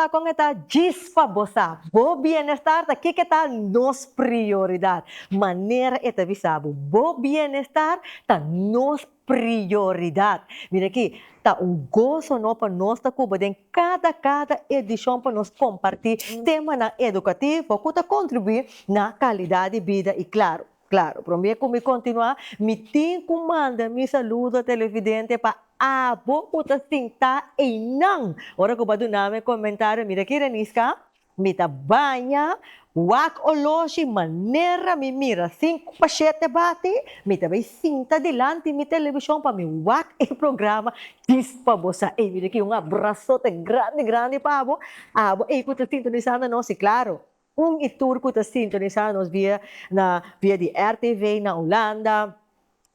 sa kon e ta djis pa bo sa. Bo bienestar ta kiko ta nos prioridat. Manera e ta bisa bo, bo bienestar ta nos prioridat. Mira aki, ta un goso no pa nos ta ku bo den kada kada edishon pa nos kompartí temanan edukativo ku ta kontribuí na kalidat di bida i klaro, klaro, promé ku mi kontinuá mi tin ku manda mi saludo televidente pa abo ku ta sintá einan ora ku bo a duna mi e komentario. Mira aki Reniska. Mi ta baña, wak oloshi manera mi mira sinku pa shete bati, mi ta bay sinta dilanti mi televishon pa mi wak e programa Djis pa Bo Sa. Ey mira aki un abrasote grandi grandi pa abo, abo ey ku ta sintonisando nos y claro un y tur ku ta sintonisa nos via na via di RTV na Hulanda,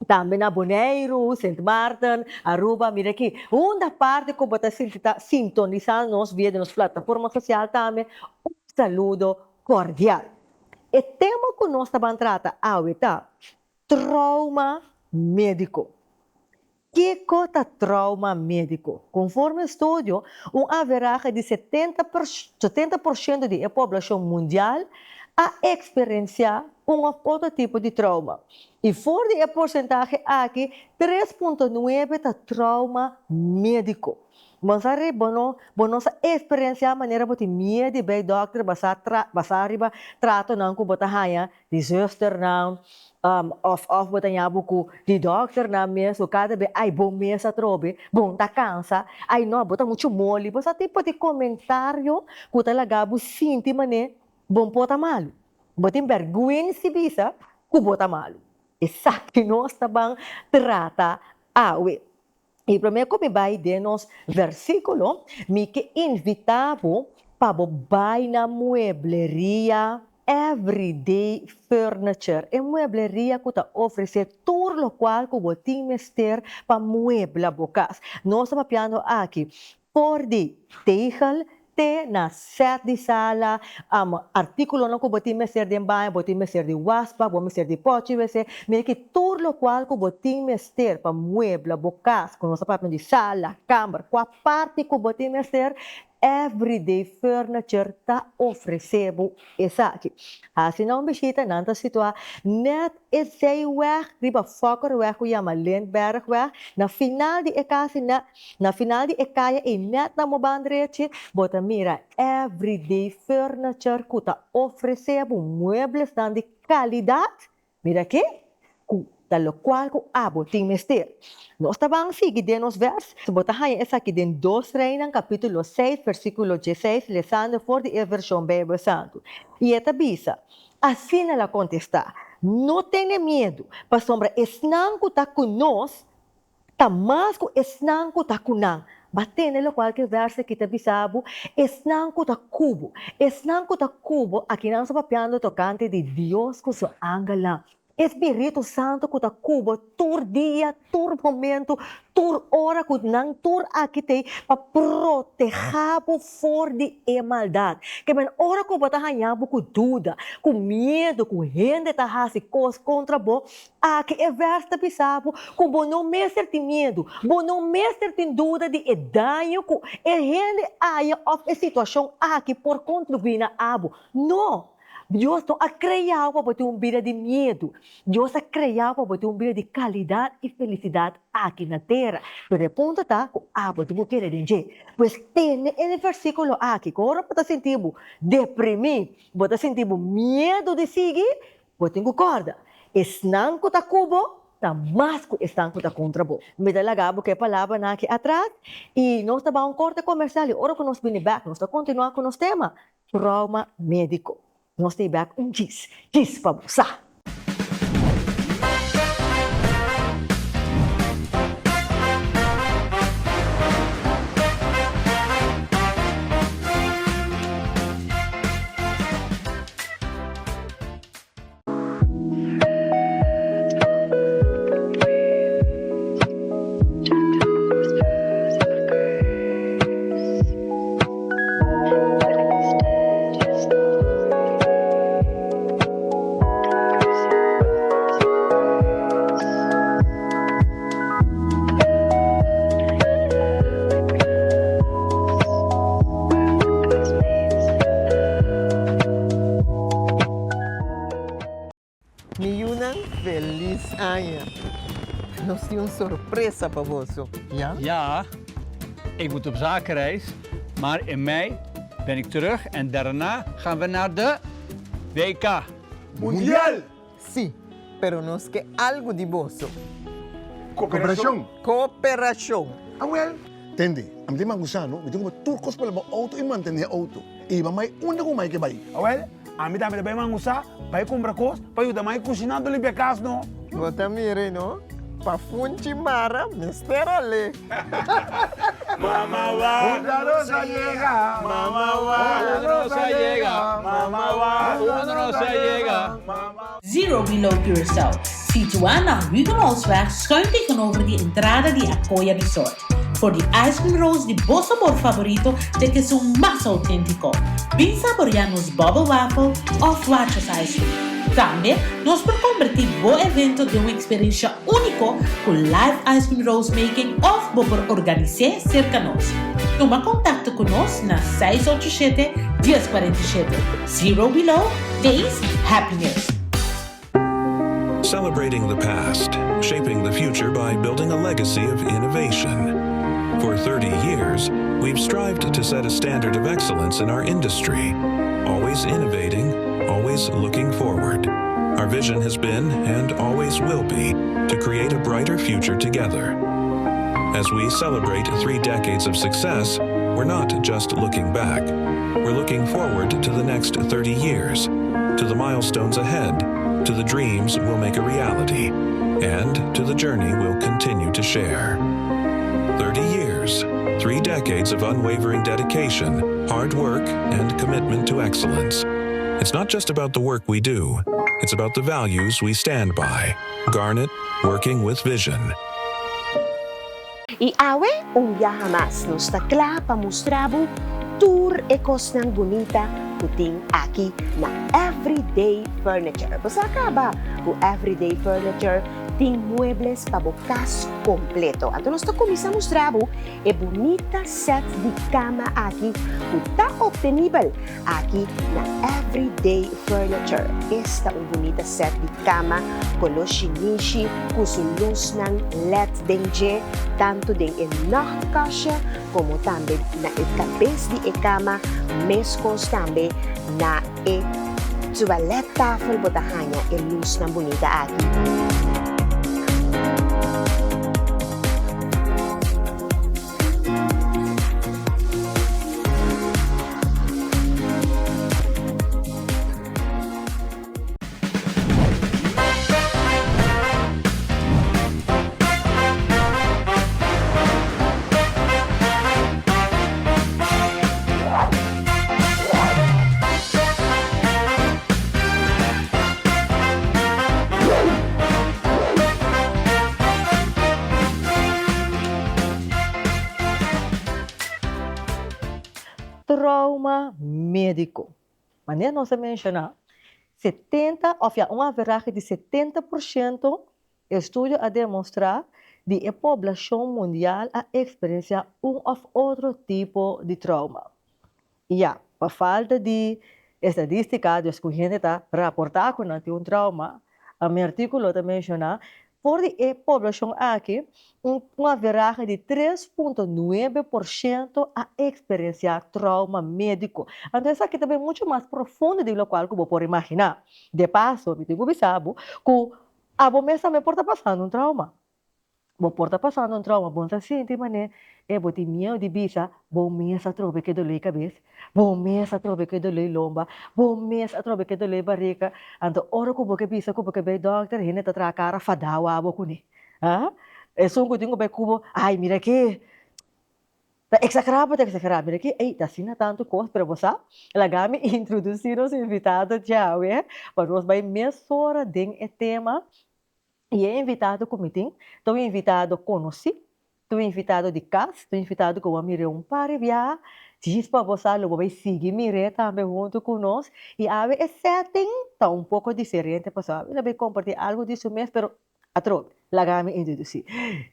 Tambe na Boneiru, Sint Maarten, Aruba, mira aki unda parti ku bo ta sinti ta sintonisá nos via di nos plataforma sosial tambe un saludo kordial. E tema ku nos ta ban trata awe ta trauma médiko. Kiko ta trauma médiko? Konforme estudio, un averahe di 70 70 por shento di e poblashon mundial a eksperensiá un òf otro tipo di trauma. I for di e porsentahe aki, 3.9 ta trauma médiko. Bo sa ri bo no bo no sa eksperensiá manera bo tin miedu di bai dòkter basá tra basá riba tratonan ku bo ta haña di zusternan òf òf bo ta ña bo ku di dòkternan mes ku kada be ai bo mes atrobe bo ta kansa ai no bo ta muchu moli bo sa tipo di komentario ku ta laga bo sinti manera bo por ta malu. Bo tin bèrgwensi bisa ku bo ta malu. Esaki nos ta ban trata awe. I promé ku mi bai den nos versíkulo, mi ke invitá bo pa bo bai na muebleria Everyday Furniture, e muebleria ku ta ofresé tur lokual ku bo tin mester pa muebla bo kas. Nos ta papiando aki For di tegel te na sèt di sala, artíkulonan ku bo tin mester den baño, bo tin mester di wasbak, bo mester di pòchi wc, mira ki tur lokual ku bo tin mester pa muebla bo kas, ku nos ta papia di sala, kamber, kua parti ku bo tin mester, Everyday Furniture ta ofresé bo esaki. Hasi nan un bishita, nan ta situá nèt e zijweg riba Fokkerweg ku yama Lindbergweg, na final di e kasi na na final di e kaya ei nèt na moban drechi bo ta mira Everyday Furniture ku ta ofresé bo mueblesnan di kalidat Mira ke ku ta lokual ku abo tin mester. Nos ta ban sigui den nos vèrs. Bo ta haña esaki den Dos Reinan kapítulo seis versíkulo dieseis lesando for di e vershon Beibel Santu. I e ta bisa, Asina el a kontestá, No tene miedu, pasobra esnan ku ta ku nos ta mas ku esnan ku ta ku nan. Ba tende lokual ku e vèrs aki ta bisa bo, Esnan ku ta ku bo. Esnan ku ta ku bo, aki nan sta papiando tokante di Dios ku su angelnan. E spiritu santu ku ta ku bo tur dia, tur momentu, tur ora ku nan tur aki t'ei pa protehá bo for di e maldat. Ke men ora ku bo ta haña bo ku duda, ku miedu ku hende ta hasi kos kontra bo, Aki e vèrs ta bisa bo ku bo no mester tin miedu, bo no mester tin duda di e daño ku e hende aya òf e situashon aki por kontribuí na abo. No! Dios no a krea bo pa bo tin un bida di miedu. Dios a krea bo pa bo tin un bida di kalidat i felisidat aki na tera. Pero e punto ta ku abo tin ku kere den dje. Pues tene e versíkulo aki ku ora bo ta sinti bo deprimí, bo ta sinti bo miedu di sigui, Bo tin ku kòrda, esnan ku ta ku bo ta mas ku esnan ku ta kontra bo. Mi ta laga bo ku e palabranan aki atras i nos ta bai un korte komersial i ora ku nos bini bèk nos ta kontinuá ku nos tema, Trauma médiko. Nos ta i bèk un djis, djis pa bo sa. Rumannan, felis aña! Nos tin un sorpresa pa boso, ya? Ja, ik moet op zakenreis, maar in mei ben ik terug en daarna gaan we naar de WK. Mundial! Sí, pero nos ke algu di boso. Koperashon! Koperashon! Awel, tende, ami tin mangusano, mi tin ku tur kos pa laba outo i mantené outo. I hiba mai unda ku mai ke bai. Awel, ami tambe ta bai mangusá, bai kumpra kos pa yuda mai kushiná anto limpia kas no. Bo ta mira no, pa funchi mara mester alé. Mama wa, unda nos a yega, mama wa, unda nos a yega, mama wa, unda nos a yega. Zero Below Curaçao, situá na Hugenholtzweg schuin tegenover di entrada di Akoya Resort. For di ice cream rolls di bo sabor favorito te kesun mas auténtiko. Bin saboreá nos bubble waffle òf Watchers ice cream. Tambe nos por kombertí bo evento den un eksperensha úniko ku live ice cream rolls making òf bo por organis'é serka nos. Tuma kontakto ku nos na seis ocho shete, dies kuarenta i shete. Zero Below, Taste Happiness. Celebrating the past, shaping the future by building a legacy of innovation. For 30 years, we've strived to set a standard of excellence in our industry, always innovating, always looking forward. Our vision has been, and always will be, to create a brighter future together. As we celebrate three decades of success, we're not just looking back. We're looking forward to the next 30 years, to the milestones ahead, to the dreams we'll make a reality, and to the journey we'll continue to share. 30 years, three decades of unwavering dedication, hard work, and commitment to excellence. It's not just about the work we do, it's about the values we stand by. Garnet, working with vision. I awe un biaha mas nos ta kla pa mustra bo tur e kosnan bunita ku tin aki na Everyday Furniture. Bo sa kaba ku Everyday Furniture tin muebles pa bo kas kompleto. Anto nos ta kuminsá mustra bo e bunita sèt di kama aki ku ta optenibel aki na Everyday Furniture. Esta un bunita sèt di kama koló shinishi ku su lusnan led den dje, tantu den e nachtkastje komo tambe na e kabes di e kama, meskos tambe na e toilettafel bo ta haña e lusnan bunita aki. Trauma médiko. Manera nos a menshoná, setenta òf ya un averahe di 70% estudio a demostrá di e poblashon mundial a eksperensiá un òf otro tipo di trauma. I ya, pa falta di estadístika, dus ku hende ta raportá ku nan tin un trauma, mi artíkulo ta menshoná, for di e poblashon aki, un averahe di 3.9% a eksperensiá trauma médiko. Anto esaki ta bai muchu mas profundo di lokual ku bo por imaginá. De paso, mi tin ku bisa bo ku abo mes tambe por ta pasando un trauma. Bo por ta pasando un trauma, bo no ta sinti manera e bo tin miedu di bisa, bo mes atrobe ke dolé kabes, bo mes atrobe ke dolé lomba, bo mes atrobe ke dolé barika. Anto ora ku bo ke bisa ku bo ke bai dòkter, hende ta traha kara fadá wak bo kuné. Ha? Esun ku tin ku bai ku bo, ai mira ke ta eksagerá bo ta eksagerá, mira ke ei ta asina tantu kos, pero bo sa, laga mi introdusí nos invitado djawe pa nos bai mesora den e tema. I e invitado ku mi tin ta un invitado konosí, ta un invitado di kas, ta un invitado ku bo a mir'é un par di biaha. Djis pa bo sa lo bo bai sigui mir'é tambe huntu ku nos. I awe e setting ta un poko diferente pasobra awe lo bai kompartí algu di su mes, pero. Atrobe, laga mi introdusí.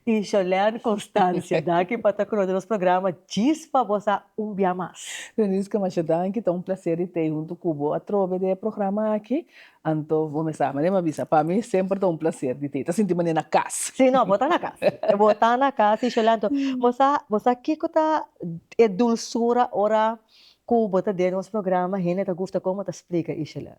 Isholène Constancia, danki pa ta ku nos den nos programa Djis pa Bo Sa un bia mas. Deniska, masha danki, ta un plaser di t'ei huntu ku bo atrobe den e programa aki. Anto bo mester manera mi a bisa, pa mi semper ta un plaser di t'ei, ta sinti manera na kas. Sí, no, bo ta na kas. Bo ta na kas, Isholène. Anto, bo sa, bo sa kiko ta e dulsura ora ku bo ta den nos programa, hende ta gusta kon bo ta splika, Isholène.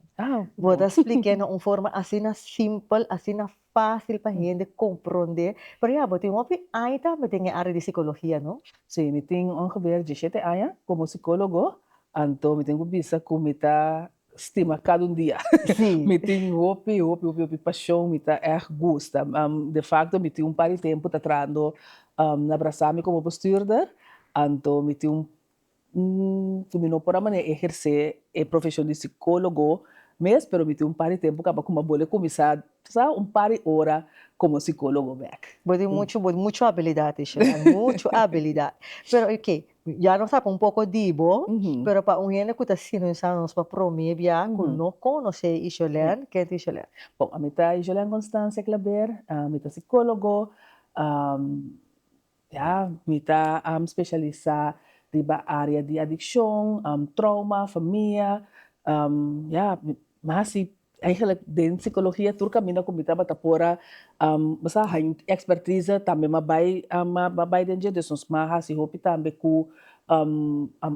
Bo ta splik'é na un forma asina simpel, asina fásil pa hende komprondé. Pero ya, bo tin hopi aña tambe den e área di sikologia, no? Sí, mi tin ongeveer dieshete aña komo sikólogo, anto mi tin ku bisa ku mi ta stima kada un dia. Mi tin hopi, hopi, hopi, hopi pashon, mi ta ègt gusta. De fakto mi tin un par di tempu ta trahando na Brasami komo bestuurder, anto mi tin un Ku mi no por a manera ehersé e profeshon di sikólogo mes, pero mi tin un par di tempu kaba ku mi a bole kuminsá sa un par di ora komo sikólogo bèk. Bo tin muchu, bo tin muchu abilidat, Isha, muchu abilidat. Pero oke, ya nos saba un poko di bo, pero pa un hende ku ta sintonisa nos pa promé bia ku no konosé Isholèn, ken ta Isholèn? Bon, ami ta Isholèn Constancia Klaber, mi ta sikólogo, Ya, mi ta specialisa riba area di adiccion, trauma, famia, ya, mi hasi eigenlijk den psicologia tur caminda cu mi tabata por a sa haña expertise tambe mi a bay mi a bay den dje, dus nos a hasi hopi tambe cu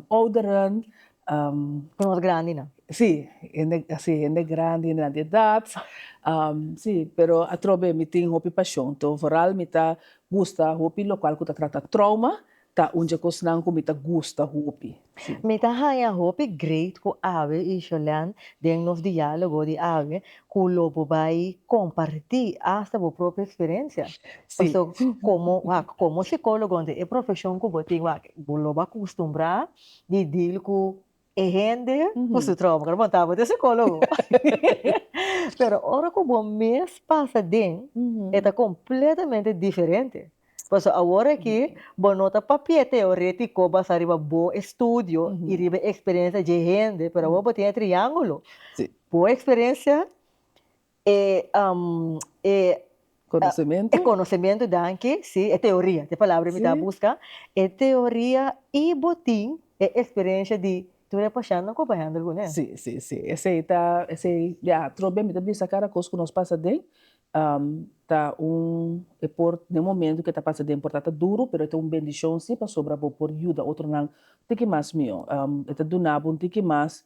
ouderen. Cu nos grandinan. Sí, hende, sí, hende grandi, hendenan di edat, sí, pero atrobe mi tin hopi pasion, to vooral mi ta gusta hopi lokual ku ta trata trauma ta un dje kosnan ku mi ta gusta hopi. Sí. Mi ta haña hopi great ku awe i Sholèn den nos diálogo di awe ku lo bo bai kompartí asta bo propio eksperensia. Sí. Paso komo wak komo sikólogo anto e profeshon ku bo tin wak bo lo bo a kustumbrá di deal ku E hende ku su trauma, ku bo tabata e psicólogo. Pero ora ku bo mes pasa den, e ta kompletamente diferente. Pasobra awor aki bo no ta papia teorétiko basá riba bo estudio i riba e eksperensia dje hende, pero awor bo tin e triángulo. Bo eksperensia, E e Konosementu. E konosementu, danki, si, e teoria, ta e palabra mi ta buska, e teoria i bo tin e eksperensia di tur e pashèntnan ku bo a hèndel kuné. Si, si, si, esei ta, esei, ya, trobe mi ta bisa kada kos ku nos pasa den, ta un, e por, den momentu ku e ta pasa den por ta ta duru, pero e ta un bendishon si, pasobra bo por yuda otronan tiki mas mihó, e ta duna bo un tiki mas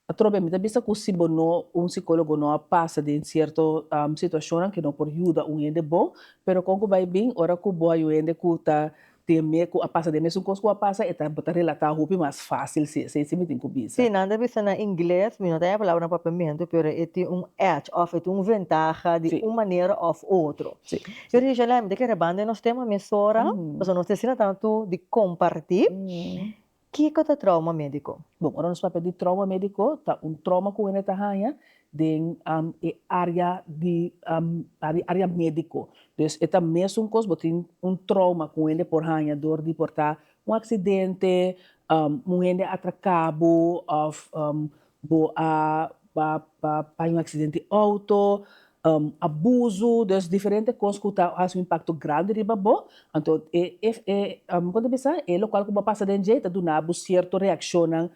Atrobe mi ta bisa ku si bo no, un sikólogo no a pasa den sierto situashonnan ke no por yuda un hende bon, pero kon ku bai bin ora ku bo hay un hende ku ta den me ku a pasa den mesun kos ku a pasa e ta bo ta relatá hopi mas fásil si esei si mi tin ku bisa. Sí, nan ta bisa na ingles, mi no ta haña e palabra na papiamentu, pero e tin un edge òf e tin un ventaha di un manera òf otro. Sí. Yo di Shalem, mi ta kere banda nos tema mesora, pasobra nos ta asina tantu di kompartí. Kiko ta trauma médiko? Bon, ora nos papia di trauma médiko, ta un trauma ku hende ta haña den e área di área médiko. Dus e ta mesun kos, bo tin un trauma ku hende por haña dor di por ta un aksidente, un hende a atraká bo òf bo a haña un aksidente di outo, abuso, dus diferente kos ku ta hasi un impakto grandi riba bo, anto e e kon ta bisa e lokual ku bo a pasa den dje ta duna bo sierto reakshonnan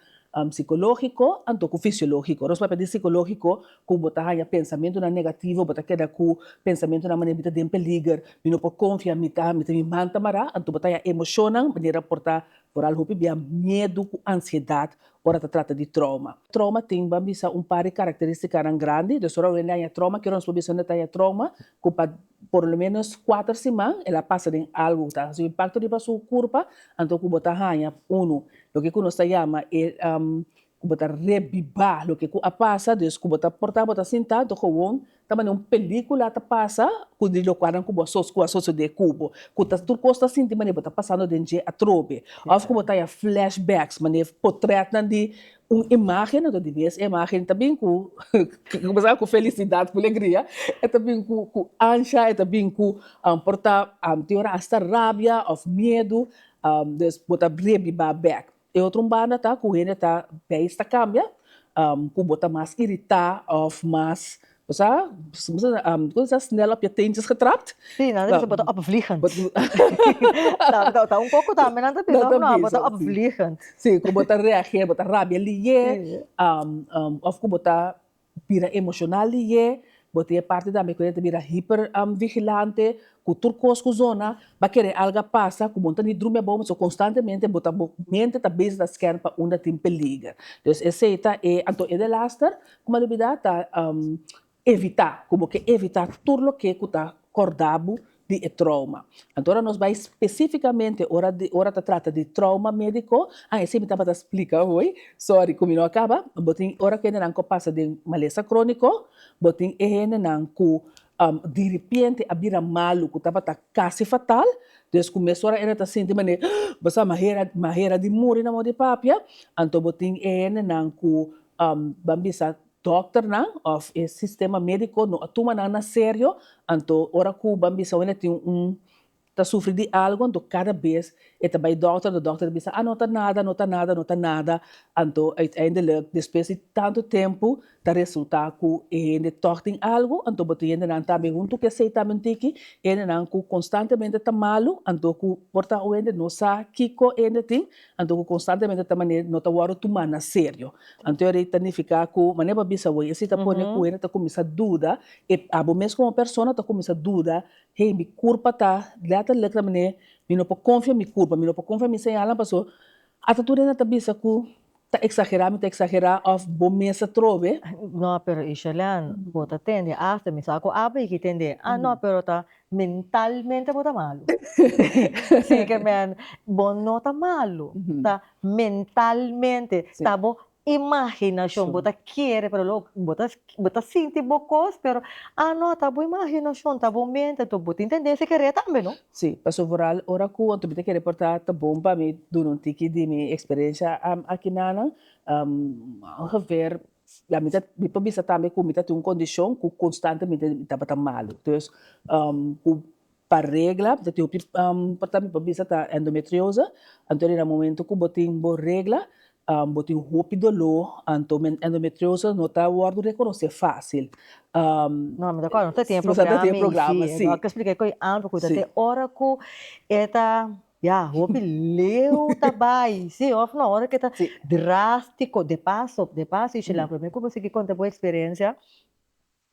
sikológiko anto ku fisiológiko. Nos papia di sikológiko ku bo ta haña pensamentunan negativo, bo ta keda ku pensamentunan manera mi ta den peliger, mi no por konfia, mi ta mi ta mi man ta mará, anto bo ta haña emoshonnan manera por ta Foral hopi bia miedu ku ansiedat ora ta trata di trauma. Trauma tin, ban bisa, un par di karakteristikanan grandi. Dus ora un hende haña trauma, kero nos por bisa un hende ta haña trauma ku pa por lo menos kuater siman el a pasa den algu ku ta hasi un impakto riba su kurpa, anto ku bo ta haña unu loke ku nos ta yama e ku bo ta rebibá loke ku a pasa, dus ku bo ta por ta bo ta sinta anto gewoon Ta manera un pelicula ta pasa cu di locualnan cu bo a cu a sosode cu bo, cu ta tur cos ta sinti manera bo ta pasando den dje atrobe. Of cu bo ta haya flashbacks, manera potretnan di un imagen, anto di mes e imagen ta bin cu cu bo sa cu felicidad, cu alegria, e ta bin cu cu ansha, e ta bin cu por ta tin ora hasta rabia of miedu, dus bo ta rebiba bek. E otro un banda ta ku hende ta beis ta kambia, ku bo ta mas iritá òf mas Bo sa, bo sa snel op je teentjes getrapt. Sí, nan ta bisa bo ta opvliegend. Ta un poco tambe nan ta bisa of no, bo ta opvliegend. Sí, ku bo ta reageer, bo ta rabia liye, of ku bo ta bira emocional liye, bo tin e parti tambe ku ta bira hiper vigilante, ku tur kos ku zona, ba kere algo a pasa ku bo no ta ni drumi abou, so konstantemente bo ta bo mente ta bezig ta scan pa unda tin peliger. Dus esei ta e, anto e delaster ku mi a lubida ta evita, ku bo ke evita tur loke ku ta kòrda bo di e trauma. Anto ora nos bai spesífikamente ora di ora ta trata di trauma médiko, ah esei mi tabata splika hoy, sorry ku mi no a kaba, bo tin ora ku hendenan ku a pasa den malesa króniko, bo tin e hendenan ku diripiente a bira malu ku tabata kasi fatal, dus ku mesora ene ta sinti manera bo sa mahera mahera di muri na moda di papia, anto bo tin e hendenan ku ban bisa Dokternan of e sistema mediko no a tuma nan na serio, anto ora ku ban bisa wende tin un ta sufri di algo anto kada bes e ta bai dokter anto dokter ta bisa ah no ta nada no ta nada no ta nada anto uiteindelijk despues di tantu tempu ta resulta ku e hende tog tin algo anto bo tin hendenan tambe huntu ku esei tambe un tiki hendenan ku konstantemente ta malu anto ku por ta un hende no sa kiko e hende tin Anto ku konstantemente ta manera no ta wòrdu tumá na serio. Anto e ta nifiká ku manera bo a bisa awor, esei ta pone ku hende ta kuminsá duda, e abo mes komo persona ta kuminsá duda, hey, mi kurpa ta lèterlik ta manera mi no por konfia mi kurpa, mi no por konfia mi señalnan pasobra ata tur hende ta bisa ku ta eksagerá, mi ta eksagerá òf bo mes ta trobe. No, pero Isherlan, bo ta tende asta mi sa ku abo i ki tende, ah no, pero ta Mentalmente bo ta malu. Sí ke men, bo no ta malu, ta mentalmente, ta bo imaginashon, bo ta kere pero lo bo ta bo ta sinti bo kos pero ah no ta bo imaginashon, ta bo mente, anto bo tin tendensia kere tambe no. Sí, pasobra vooral ora ku anto mi ta kere por ta ta bon pa mi duna un tiki di mi eksperensia aki nanan, ongeveer Ya mi ta mi por bisa tambe ku mi ta tin un kondishon ku konstantemente mi tabata malu. Dus ku pa regla mi ta tin hopi por ta mi por bisa ta endometriose, anto na momento ku bo tin bo regla bo tin hopi doló, anto endometriose no ta wòrdu rekonosé fásil. No, mi ta kòrda nos ta tin e programa ei, si. Nos a splika e kos antes ku ta te ora ku e ta Ya, hopi leu ta bai, si of no? Ora ke ta drástiko, de paso, de paso Ishelan, promé ku bo sigui konta bo eksperensia,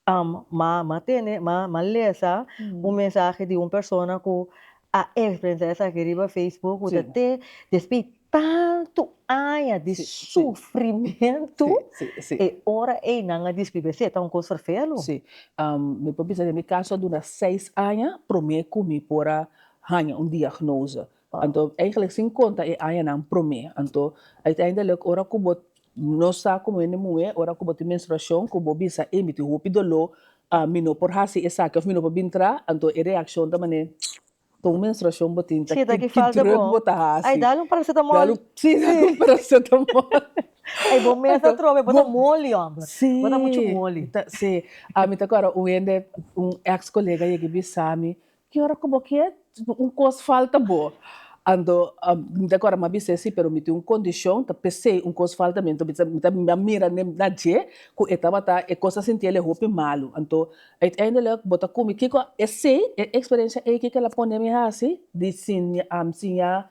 m'a m'a tene, m'a m'a lesa un mensahe di un persona ku a eksperensiá esaki riba Facebook ku ta te despues di tantu aña di sufrimentu e ora ei nan a deskribí esei ta un kos ferfelu. Sí, mi por bisa den mi kaso a dura seis aña promé ku mi por a haña un diagnose. Anto eigenlijk sin konta e añanan promé. Anto uiteindelijk ora ku bo no sa komo hende muhé, ora ku bo tin menstruashon ku bo bisa ey mi tin hopi doló, mi no por hasi esaki òf mi no por bin tra, anto e reakshon ta manera ta un menstruashon bo tin, ta ki drùk bo ta hasi. Ay dal un paracetamol. Si, dal un paracetamol. Ay bo mes ta trobe, bo ta moli homber. Si. Bo ta muchu moli. Si, ami ta kòrda un hende, un ex kolega yega bisa mi, Ki ora ku bo ke un kos falta bo? Anto mi ta kòrda mi a bis'é si, pero mi tin un kondishon, ta p'esei un kos falta mi. Anto mi ta mi a mira na dje ku e tabata e kos a sinti el e hopi malu. Anto uiteindelijk bo ta kumi kiko esei, e eksperensia ei kiko el a pone mi hasi di siña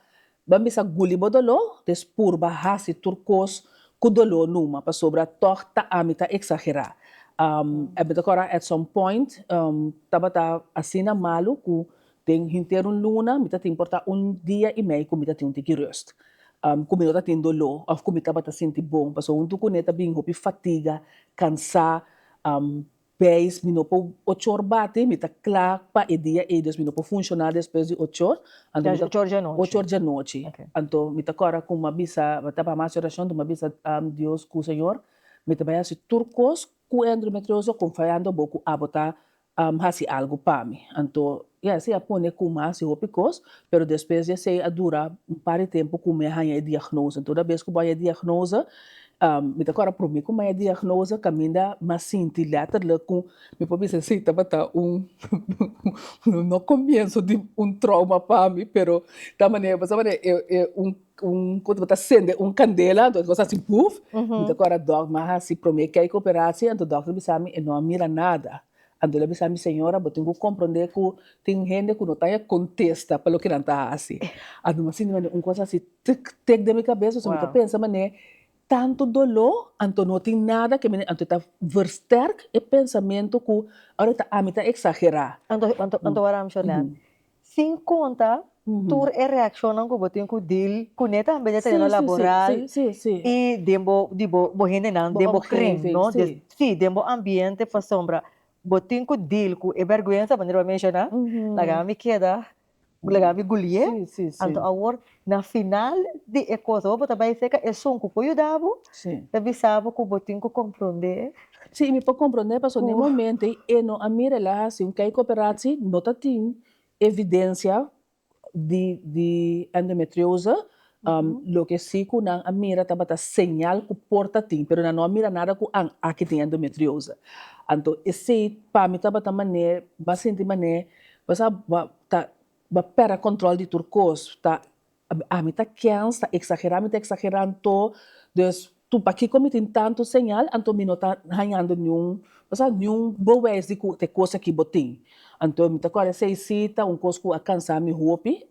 Ban bisa guli bo doló, des purba hasi tur kos ku doló numa, pasobra tòg ta ami ta eksagerá. E mi ta kòrda at some point tabata asina malu ku den henter un luna mi ta tin por ta un dia i mei ku mi ta tin un tiki rùst, ku mi no ta tin doló òf ku mi tabata sinti bon, pasobra huntu kuné ta bin hopi fatiga, kansá, Beis, mi no por ochor bati, mi ta kla pa e dia ei, dus mi no por funshoná despues di ochor. Anto mi ta. Ochor djanochi. Ochor djanochi. Anto mi ta kòrda ku mi a bisa, mi tabata hasi orashon, anto mi a bisa Dios ku Señor, mi ta bai hasi tur kos ku e endometrioso konfiando bo ku abo ta hasi algu pa mi. Anto, ya, esei a pone ku mi a hasi hopi kos, pero despues di esei a dura un par di tempu ku mi a haña e diagnose. Anto una bes ku bo haña e diagnose. Mi ta kòrda promé ku mi a diagnose kaminda mi a sinti lèterlik ku mi por bisa si tabata un no komienso di un trouma pa mi pero ta manera bo sa manera e e un un ku bo ta sende un kandela anto e kos a hasi buf mi ta kòrda dòk mi a hasi promé kei ku operatie anto dòkter a bisa mi e no a mira nada anto el a bisa mi señora bo tin ku komprondé ku tin hende ku no ta haña kontesta pa loke nan ta hasi anto mi a sinti manera un kos a hasi tik tik den mi kabes pasobra mi ta pensa manera Tantu doló, anto no tin nada ke mene, anto e ta versterk e pensamentu ku ora ta ami ta eksagerá. Anto, anto, anto wara mi Shorlene, sin konta tur e reakshonnan ku bo tin ku deal kuné tambe den tereno laboral i den bo, di bo, bo hendenan, den bo kring, no? Sí, den bo ambiente pasobra bo tin ku deal ku e bèrgwensa, manera bo a menshoná, laga mi keda Laga mi gulié. Anto awor na final di e kos awor bo ta bai serka esun ku por yuda bo, ta bisa bo ku bo tin ku komprondé. Sí, mi por komprondé pasobra den e momento ei e no a mira el a hasi un kijkoperatie, no ta tin evidensia di di endometriose, loke sí ku nan a mira tabata señal ku por ta tin, pero nan no a mira nada ku an aki tin endometriose. Anto esei pa mi tabata manera, mi a sinti manera Bo sa bo ta bo a pèrdè kòntròl di tur kos, ta ami ta kèns, ta eksagerá mi ta eksagerá anto, dus tur pakiko mi tin tantu señal anto mi no ta hañando niun bo sa niun bewijs di ku ta e kos aki bo tin. Anto mi ta kòrda esei si ta un kos ku a kansa mi hopi,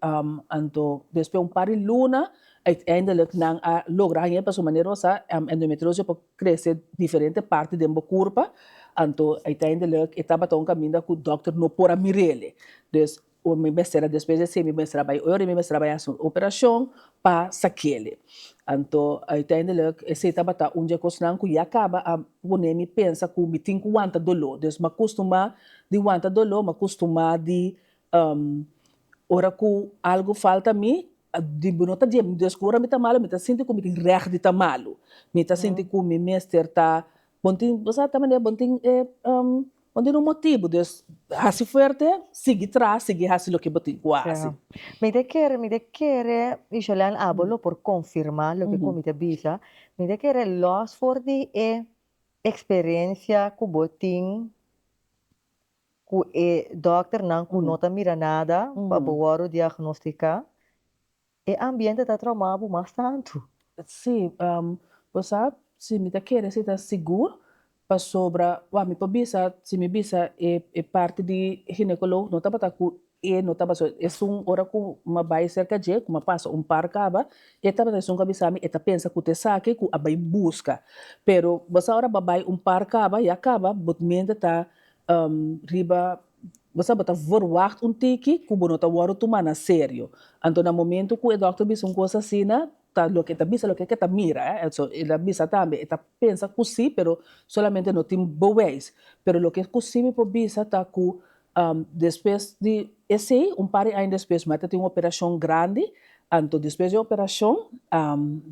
anto despues un par di luna uiteindelijk nan a logra hañ'é pasobra manera bo sa endometriosis por krese diferente parti den bo kurpa, anto uiteindelijk e tabata un kaminda ku dòkter no por a mir'ele. Dus mi mester a despues di esei mi mester a bai ora i mi mester a bai hasi un operashon pa sak'ele. Anto uiteindelijk esei tabata un di e kosnan ku ya kaba a pone mi pensa ku mi tin ku wanta doló. Dus mi a kustumá di wanta doló, mi a kustumá di ora ku algu falta mi, Di bo no ta dje, dus ku ora mi ta malu mi ta sinti ku mi tin règt di ta malu. Mi ta sinti ku mi mester ta, bo no tin, bo sa ta manera bo no tin e bo no tin un motibu, dus hasi fuerte, sigui tras, sigui hasi loke bo tin ku hasi. Mi ta kere, mi ta kere, Isholan, abo lo por konfirmá loke ku mi ta bisa, mi ta kere lòs for di e eksperensia ku bo tin ku e dòkternan ku no ta mira nada pa bo wòrdu diagnostiká, e ambiente ta traumá bo mas tantu. Sí, bo sa, si mi ta kere si ta sigur, pasobra, wak, mi por bisa, si mi bisa e e parti di ginecoloog no tabata ku e no tabata, esun ora ku mi a bai serka dje, ku mi a pasa un par kaba, e tabata esun ku a bisa mi e ta pensa ku ta esaki ku a bai buska. Pero bo sa ora bo a bai un par kaba, ya kaba bo mente ta riba bo sa bo ta verwacht un tiki ku bo no ta wòrdu tuma na serio. Anto na momento ku e dòkter bisa un kos asina, ta loke e ta bisa loke ke ta mira, eh. So el a bisa tambe e ta pensa ku si pero solamente no tin bewijs. Pero loke ku si mi por bisa ta ku despues di esei un par di aña despues mi a ta tin un operashon grandi, anto despues di e operashon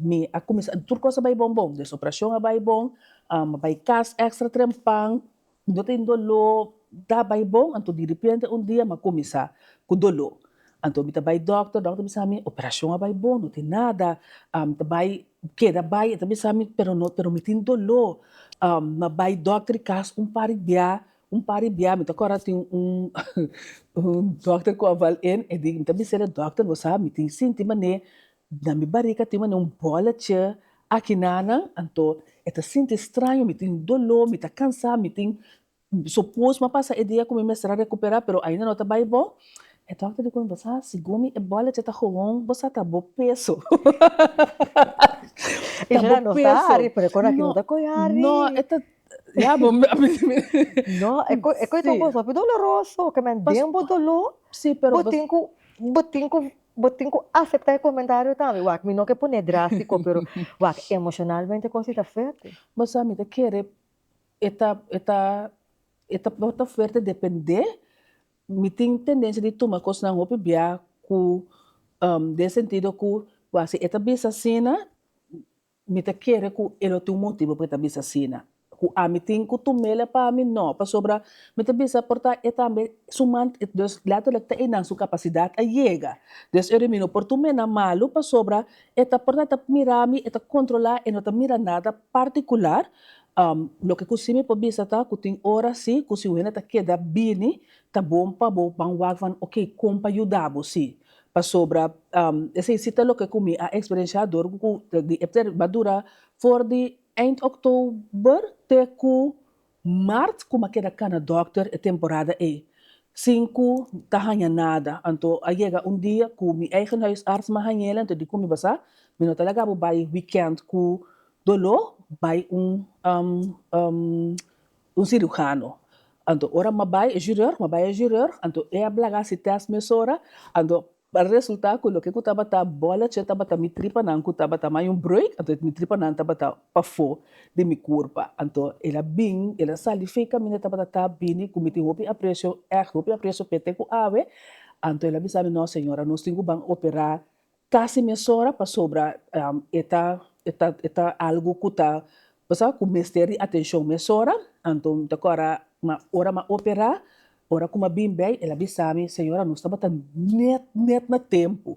mi a kuminsá tur kos a bai bon bon, des operashon a bai bon, mi a bai kas èkstra trempan, No tin doló ta bai bon, anto di repente un dia mi a kuminsá ku doló. Anto mi ta bai dòkter, dòkter a bisa mi operashon a bai bon, no tin nada, mi ta bai keda bai, e ta bisa mi pero no pero mi tin doló. Mi a bai dòkter di kas un par di bia, un par di bia, mi ta kòrda tin un un dòkter ku a val in, e di mi ta bis'el e dòkter bo sa mi tin sinti manera Na mi barika tin manera un bòletje aki nanan, anto e ta sinti straño, mi tin doló, mi ta kansá, mi tin sopos mi a pasa e dia ku mi mester a rekuperá pero ainda no ta bai bon. E dòkter di ku mi, bo sa segun mi e bòletje ta gewoon bo sa ta bo peso. Ta bo peso. No ta hari, pero e kos aki no ta koe hari. No, e ta, ya bo No, e kos ta un kos hopi doloroso, ke men den bo doló, bo tin ku, bo tin ku Bo tin ku aseptá e komentario tambe. Wak, mi no ke pone drástiko, pero wak, emoshonalmente kos di ta fuerte. Bo sa, mi ta kere e ta, e ta, e ta por ta fuerte dependé. Mi tin tendensia di tuma kosnan hopi bia ku den sentido ku wak si e ta bisa asina, Mi ta kere ku e lo tin un motibu pa e ta bisa asina. Ku ami tin ku tum'el pa mi? No, pasobra mi ta bisa por ta e tambe su man, dus letterlijk ta einan su kapasidat a yega. Dus ora mi no por tum'é na malu pasobra e ta por ta ta mira mi, e ta kontrolá, e no ta mira nada partikular. Loke ku si mi por bisa ta ku tin ora si ku si un hende ta keda bini ta bon pa bo ban wak van oke kon pa yuda bo si. Pasobra esei si ta loke ku mi a eksperenshá dor ku di e a dura for di Eind oktober te ku mart ku m'a keda kana dòkter e temporada ei, sin ku ta haña nada. Anto a yega un dia ku mi eigen huisarts m'a hañ'el, anto di ku mi basá, mi no ta laga bo bai wikènt ku doló, bai un un sirujano. Anto ora m'a bai e chirurg, m'a bai e chirurg, anto e a laga hasi tèst mesora, anto A resultá ku loke ku tabata bòlètje tabata mi tripanan ku tabata mai un breuk, anto mi tripanan tabata pafó di mi kurpa. Anto el a bin, el a sali fei kaminda tabata ta bini ku mi tin hopi apresio, ègt hopi apresio p'e te ku awe. Anto el a bisa mi, No señora, nos tin ku ban operá kasi mesora pasobra e ta e ta e ta algu ku ta bo sa ku mester di atenshon mesora. Anto mi ta kòrda ma ora m'a operá Ora ku m'a bin bei, el a bisa mi, Señora, nos tabata net net na tempu.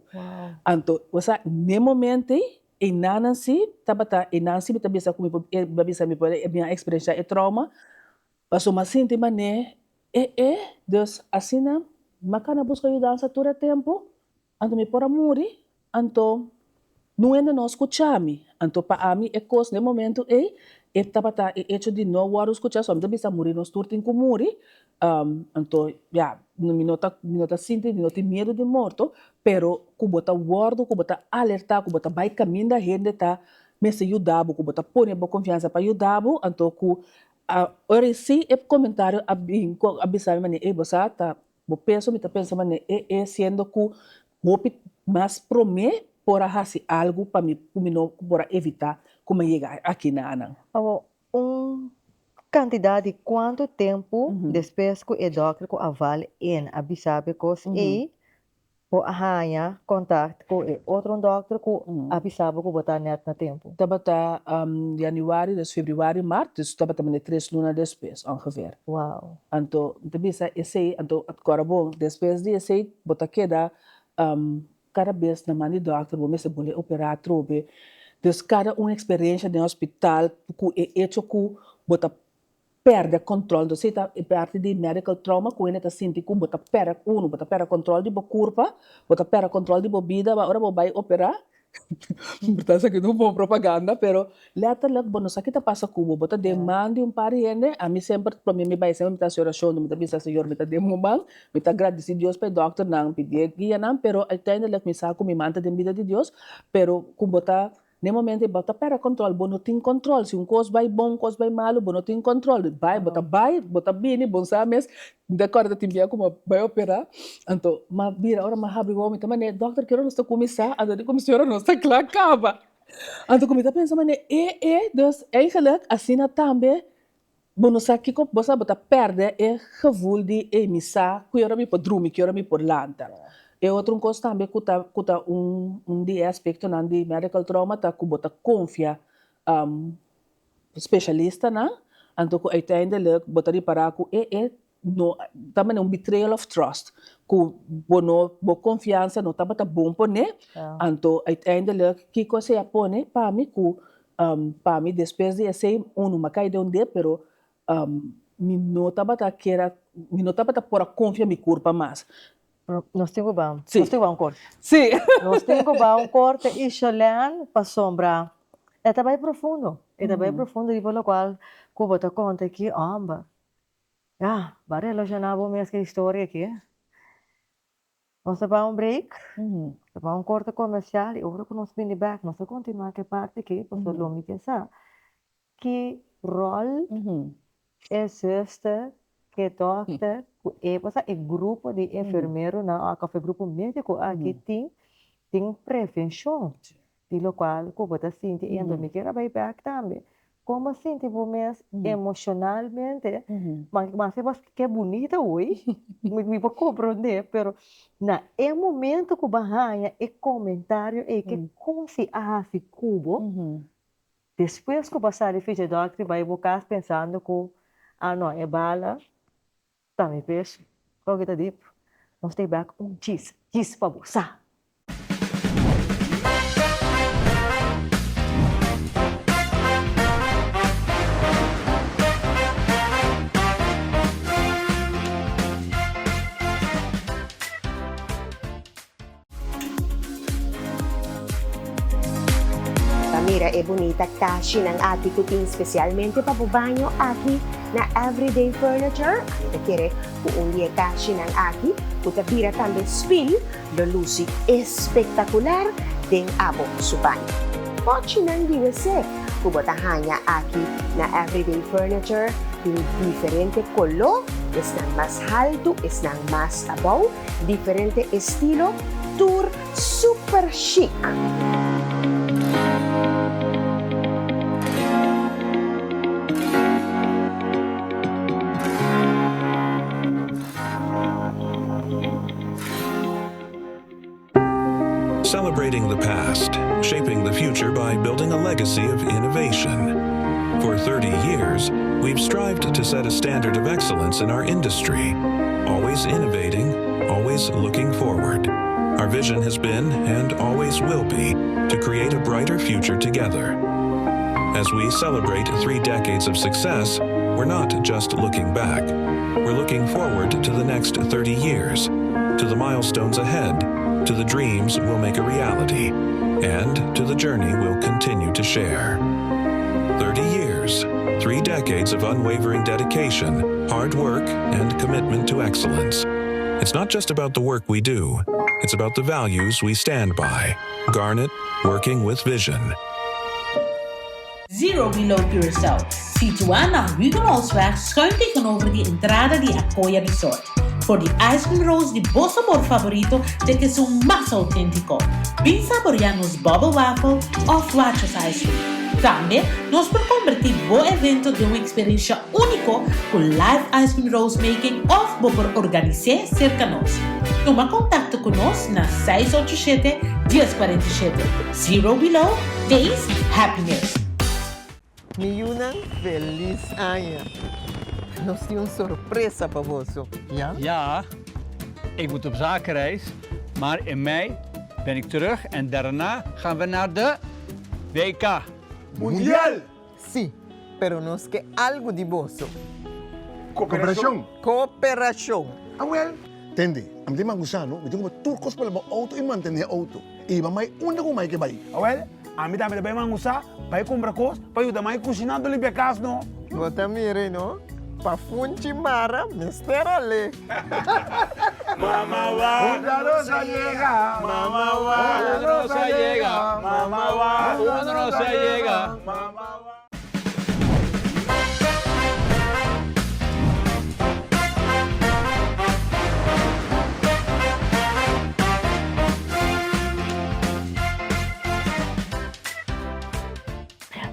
Anto, bo sa, n'e momento ei, einan si tabata, einan si mi ta bisa ku mi por, e a bisa mi por, mi a eksperenshá e trauma, pasobra m'a sinti manera e e, dus asina m'a kana buska yudansa tur e tempu, Anto mi por a muri, anto nun hende no a skucha mi. Anto pa ami e kos den momento ei, e tabata e echo di no wòrdu skuchá, so ami ta bisa muri nos tur tin ku muri, anto ya, mi no ta mi no ta sinti mi no tin miedu di morto, pero ku bo ta wòrdu, ku bo ta alertá, ku bo ta bai kaminda hende ta mester yuda bo, ku bo ta pone bo konfiansa pa yuda bo, anto ku ora si e komentario a bin ku a bisa mi manera, ey bo sa ta Bo peso mi ta pensa manera e e siendo ku hopi mas promé por a hasi algu pa mi ku mi no por a evitá ku mi a yega aki na nan. Awor, un kantidat di kuantu tempu despues ku e dòkter ku a val in a bisa bo e kos ei, Bo a haña kontakt ku e otro un dòkter ku a bisa bo ku bo ta nèt na tempu? Tabata januari, dus februari, mart, dus tabata mane tres luna despues ongeveer. Wow. Anto mi ta bisa esei, anto kòrda bon, despues di esei bo ta keda kada bes na man di dòkter, bo mester bolbe operá atrobe. Dus kada un eksperensha den hospital ku e echo ku bo ta pèrdè kòntròl. Entonces esei ta e parti di medical trauma ku hende ta sinti ku bo ta pèrdè unu, bo ta pèrdè kòntròl di bo kurpa, bo ta pèrdè kòntròl di bo bida, ma ora bo bai operá, bo ta hasi un bon propaganda, pero lèterlik bo no sa ki ta pasa ku bo, bo ta den man di un par di hende, ami semper promé mi bai semper mi ta hasi orashon, mi ta bisa Señor mi ta den bo man, mi ta gradisí Dios pa e dòkternan, pidié guianan, pero uiteindelijk mi sa ku mi man ta den bida di Dios, pero ku bo ta N'e momento ei bo ta pèrdè kòntròl, bo no tin kòntròl. Si un kos bai bon, un kos bai malu, bo no tin kòntròl. Bai, bo ta bai, bo ta bini, bo no sa mes. Mi ta kòrda tin bia ku mi a bai operá, anto m'a bira ora m'a habri wowo mi ta manera, dòkter ki ora nos ta kuminsá? Anto di kuminsá ora nos ta kla kaba. Anto ku mi ta pensa manera, e e, dus eigentlik asina tambe Bo no sa kiko bo sa, bo ta pèrdè e gevoel di ey mi sa ki ora mi por drumi, ki ora mi por lanta. E otro un kos tambe ku ta ku ta un un di e aspektonan di medical trauma ta ku bo ta konfia spesialistanan, anto ku uiteindelijk bo ta ripará ku e e no ta manera un betrayal of trust ku bo no bo konfiansa no tabata bon pone, anto uiteindelijk kiko esei a pone pa mi ku Pa mi despues di esei unu m'a kai den un dep pero mi no tabata kier a mi no tabata por a konfia mi kurpa mas. Nos tin ku ba nos tin ku ba un korte. Sí. Nos tin ku ba un korte i Sholèn pasobra e ta bai profundo e ta bai profundo riba lokual ku bo ta konta aki hòmber ya bo a relashoná bo mes ku e historia aki. Nos ta bai un break, ta bai un korte komersial i ora ku nos bini bèk nos ta kontinuá ku e parti akí pasobra lo mi ke sa ki ròl e zùster ku e dòkter ku e pasobra e grupo di enfermeronan òf e grupo médiko aki tin den prevenshon di lokual ku bo ta sinti i anto mi kier a bai bèk tambe kon bo a sinti bo mes emoshonalmente maske bo a ke bunita hui mi por komprondé pero na e momento ku bo a haña e komentario ei ke kon si a hasi ku bo. Despues ku bo a sali ficha dòkter i bai bo kas pensando ku, ah no, e bala ta mi peso, loke ta dip, nos ta bek un djis, djis pa bo sa. Ta mira e bunita kashinan aki ku tin spesialmente pa bo baño aki na Everyday Furniture. Ami ta kere ku un di e kashinan aki ku ta bira tambe spil lo lusi espektakular den abo su baño. Pochinan di wc ku bo ta haña aki na Everyday Furniture tin diferente koló, esnan mas haltu, esnan mas abou. Diferente estilo, tur super chic. Celebrating the past, shaping the future by building a legacy of innovation. For 30 years, we've strived to set a standard of excellence in our industry, always innovating, always looking forward. Our vision has been, and always will be, to create a brighter future together. As we celebrate three decades of success, we're not just looking back. We're looking forward to the next 30 years, to the milestones ahead, to the dreams we'll make a reality, and to the journey we'll continue to share. 30 years, three decades of unwavering dedication, hard work, and commitment to excellence. It's not just about the work we do, it's about the values we stand by. Garnet, working with vision. Zero Below Curaçao, situá na Hugenholtzweg schuin tegenover di entrada di Acoya Resort. For di ice cream rolls di bo sabor favorito te kesun mas auténtiko. Bin saboreá nos bubble wafel òf Watchers ice cream. Tambe nos por kombertí bo evento den un eksperensha úniko ku live ice cream rolls making òf bo por organis'é serka nos. Tuma kontakto ku nos na seis ocho shete, dies kuarenta i shete. Zero Below, Taste Happiness. Mi yunan, felis aña! Nos tin un sorpresa pa boso. Ja? Ja, ik moet op zakenreis, maar in mei ben ik terug en daarna gaan we naar de WK. Mundial! Sí, pero nos ke algu di boso. Koperashon! Koperashon! Awel, tende, ami ta e mangusano, mi tin ku tur kos pa laba outo i mantené outo. I hiba mai unda ku mai ke bai. Awel, ami tambe ta bai mangusá, bai kumpra kos pa yuda mai kushiná anto limpia kas no. Bo ta mira no, pa funchi mara mester alé. Mama wa, Una rosa yega, mama wa, Una rosa yega, mama wa, Una rosa yega, mama wa.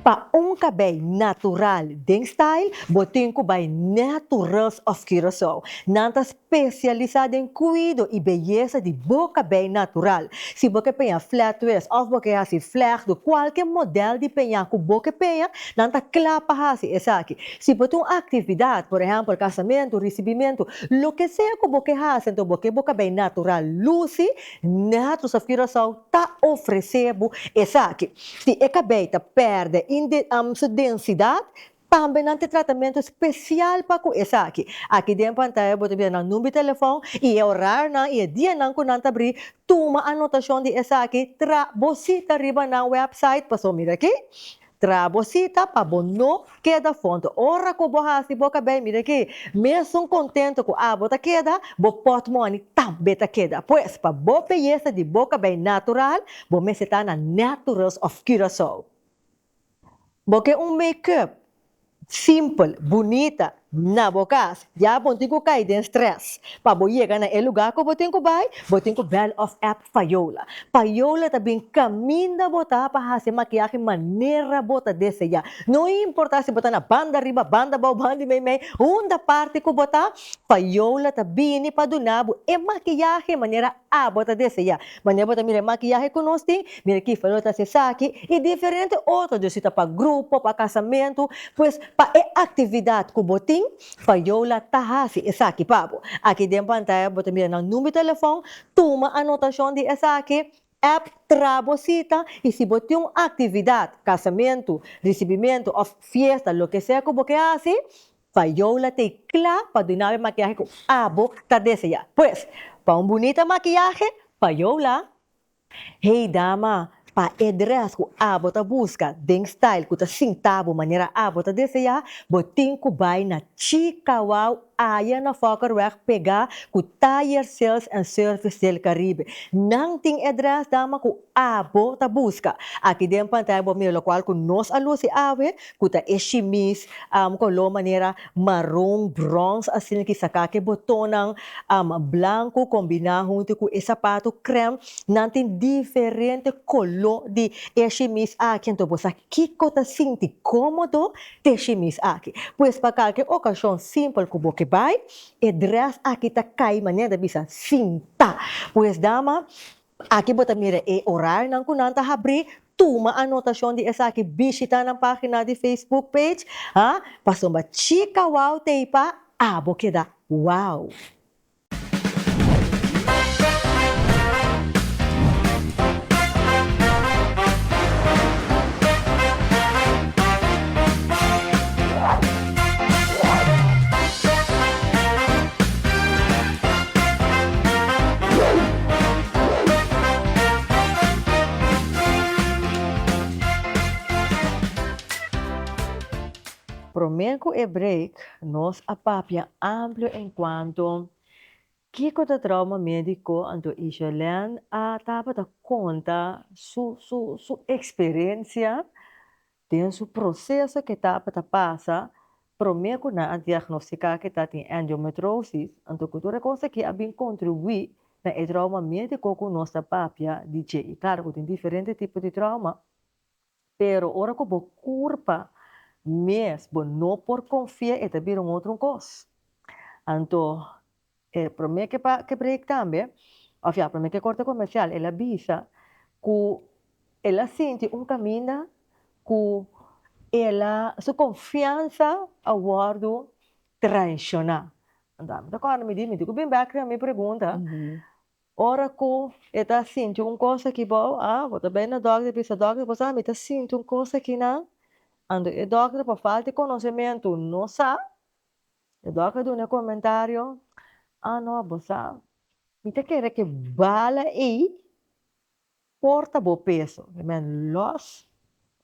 Pa un kabei natural den style, bo tin ku bai Naturals of Curaçao. Nan ta spesialisá den kuido i beyesa di bo kabei natural. Si bo ke peña flat twist òf bo ke hasi vlecht, kualke modèl di peña ku bo ke peña, nan ta kla pa hasi esaki. Si bo tin un aktividat, por ehèmpel kasamentu, risibimentu, loke sea ku bo ke hasi, anto bo ke bo kabei natural lusi, Naturals of Curaçao ta ofresé bo esaki. Si e kabei ta pèrdè su densidat, tambe nan tin tratamentu spesial pa ku esaki. Aki den pantaya bo ta mira nan number di telefòn i e orarnan i e dianan ku nan ta bri. Tuma anotashon di esaki, tra bo sita riba nan wèpsait pasobra mira aki, Tra bo sita pa bo no keda fondo. Ora ku bo hasi bo kabei, mira aki, mesun kontento ku abo ta keda, bo pòtmòni tambe ta keda. Pues, pa bo beyesa di bo kabei natural, bo mester ta na Naturals of Curaçao. Bo ke un make-up simpel, bunita, na bo kas. Ya bo no tin ku kai den strès. Pa bo yega na e lugá ku bo tin ku bai, bo tin ku bèl òf app Payola. Payola ta bin kaminda bo ta pa hasi makiahe manera bo ta deseá. No importá si bo ta na banda riba, banda abou, banda meimei, unda parti ku bo ta, Payola ta bini pa duna bo e makiahe manera abo ta deseá. Manera bo ta mira e makiahe ku nos tin, mira ki Payola ta hasi esaki i diferente otro, dus si ta pa grupo, pa kasamentu, pues pa e aktividat ku bo tin, Payola ta hasi esaki pa bo. Aki den pantaya bo ta mira nan number di telefòn, tuma anotashon di esaki, app tra bo sita i si bo tin un aktividat, kasamentu, risibimentu òf fiesta, loke sea ku bo ke hasi, Payola ta e kla pa duna bo e makiahe ku abo ta deseá. Pues, pa un bunita makiahe, Payola! Hey dama, pa e dress ku abo ta buska den style ku ta sinta bo manera abo ta deseá, bo tin ku bai na Chica Wow aya na Fokkerweg pegá ku Tire Sales and Service del Caribe. Nan tin e dress dama ku abo ta buska. Aki den pantaya bo mira lokual ku nos a lusi awe ku ta e shimis koló manera maron, brons asina ki saká ku e botonnan blanku kombiná huntu ku e sapatu krèm. Nan tin diferente koló di e shimis aki, anto bo sa kiko ta sinti kómodo te shimis aki. Pues pa kalke okashon simpel ku bo ke bai, e drès aki ta kai manera ta bisa sinta. Pues dama, Aki bo ta mira e orarionan ku nan ta habrí, tuma anotashon di esaki, bishitá nan página di Facebook page, ha, pasobra chika wou t'ei pa abo keda wou. Promé ku e break nos a papia amplio enkuanto kiko ta trauma médiko anto Isherlene a tabata konta su su su eksperensia Den su proseso ke tabata pasa promé ku nan a diagnostiká ke ta tin endometrosis, anto ku tur e kos aki a bin kontribuí na e trauma médiko ku nos ta papia di dje. I klaro ku tin diferente tipo di trauma, pero ora ku bo kurpa mes bo no por konfia e ta bira un otro kos. Anto E promé ke pa ke break tambe, òf ya, promé ke korte komersial, el a bisa ku el a sinti un kaminda ku el a, su konfiansa a wòrdu traishoná. Anto ami ta kòrda mi di, mi tin ku bin bèk riba mi pregunta, ora ku e ta sinti un kos aki bou, ah, bo ta bai na dòkter bisa dòkter, bo sa mi ta sinti un kos akinan, anto e dòkter pa falta di konosementu no sa, E dòkter a duna e komentario, Ah no, bo sa, mi ta kere ku e bala ei por ta bo peso. Mi men lòs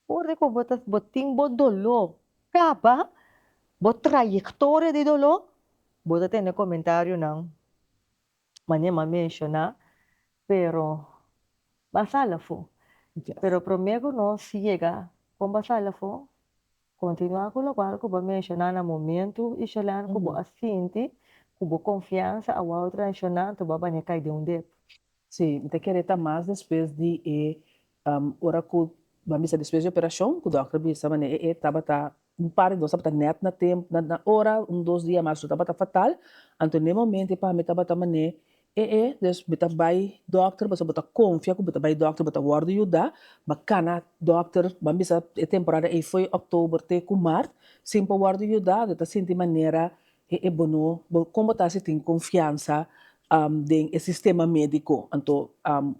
for di ku bo ta bo tin bo doló kaba, bo trayektoria di doló, bo ta tene komentarionan manera mi a menshoná, pero bo a sali afó. Pero promé ku nos yega kon bo a sali afó, Kontinuá ku lokual ku bo a menshoná na momentu, Ishelan, ku bo a sinti ku bo konfiansa a wou traishoná anto bo a baña kai den un dep. Sí, mi ta kere ta mas despues di e ora ku bo a bisa despues di operashon ku dòkter a bisa manera e tabata un par di nos tabata nèt na tempu na ora un dos dia mas tabata fatal anto na e momento pa mi tabata manera E e, dus bo ta bai dokter pasobra bo ta konfia ku bo ta bai dokter bo ta wòrdu yuda, bo a kana dokter, bo a bisa e temporada ei foi oktober te ku mart, sin por wòrdu yuda bo ta sinti manera e e bo no, bo kon bo ta hasi tin konfiansa den e sistema médiko. Anto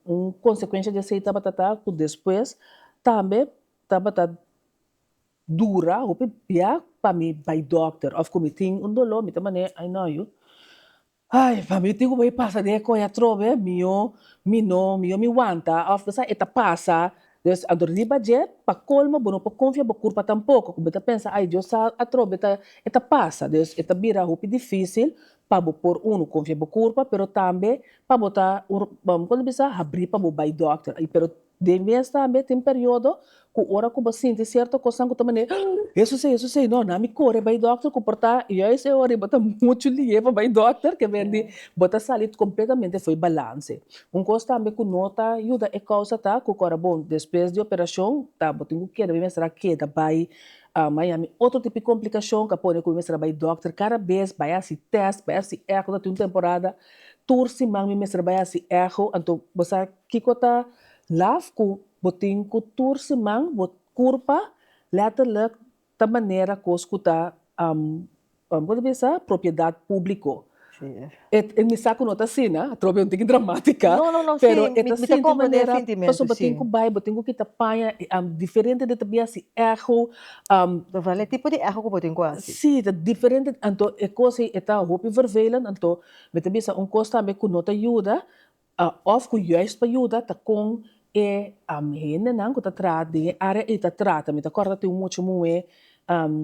un konsekuensha di esei tabata ta ku despues tambe tabata dura hopi bia pa mi bai dokter òf ku mi tin un doló mi ta manera ai no yu. Ai, pa mi tin ku bai pasa den e koe atrobe, mihó mi no, mihó mi wanta, òf bo sa e ta pasa. Dus anto riba dje, pa kolmo bo no por konfia bo kurpa tampoko, ku bo ta pensa ai Dios sa atrobe ta e ta pasa. Dus e ta bira hopi difísil pa bo por unu konfia bo kurpa, pero tambe pa bo ta kon ta bisa habrí pa bo bai dòkter. Pero. Den mes tambe tin periodo ku ora ku bo sinti sierto kosnan ku ta manera, Hesus ei, Hesus ei, no, na mi kore bai dòkter ku por ta juist e ora ei bo ta muchu lihe pa bai dòkter, ke men di bo ta sali kompletamente fo'i balanse. Un kos tambe ku no ta yuda e kousa ta ku kòrda bon despues di operashon ta bo tin ku keda, mi mester a keda bai Miami. Otro tipo di komplikashon ku a pone ku mi mester a bai dòkter kada bes, bai hasi tèst, bai hasi èko, ta tin un temporada tur siman mi mester a bai hasi èko, anto bo sa kiko ta laf ku bo tin ku tur siman bo kurpa letterlijk ta manera kos ku ta bo ta bisa propiedat publiko. E mi sa ku no ta asina, atrobe un tiki dramatica, pero e ta sinti manera pasobra bo tin ku bai, bo tin ku kita paña diferente di ta bin hasi echo. E tipo di echo ku bo tin ku hasi. Si, ta diferente, anto e kos ei e ta hopi vervelend, anto mi ta bisa un kos tambe ku no ta yuda Of ku juist pa yuda ta kon e hendenan ku ta traha den e área ei ta trata. Mi ta kòrda tin un mucha muhé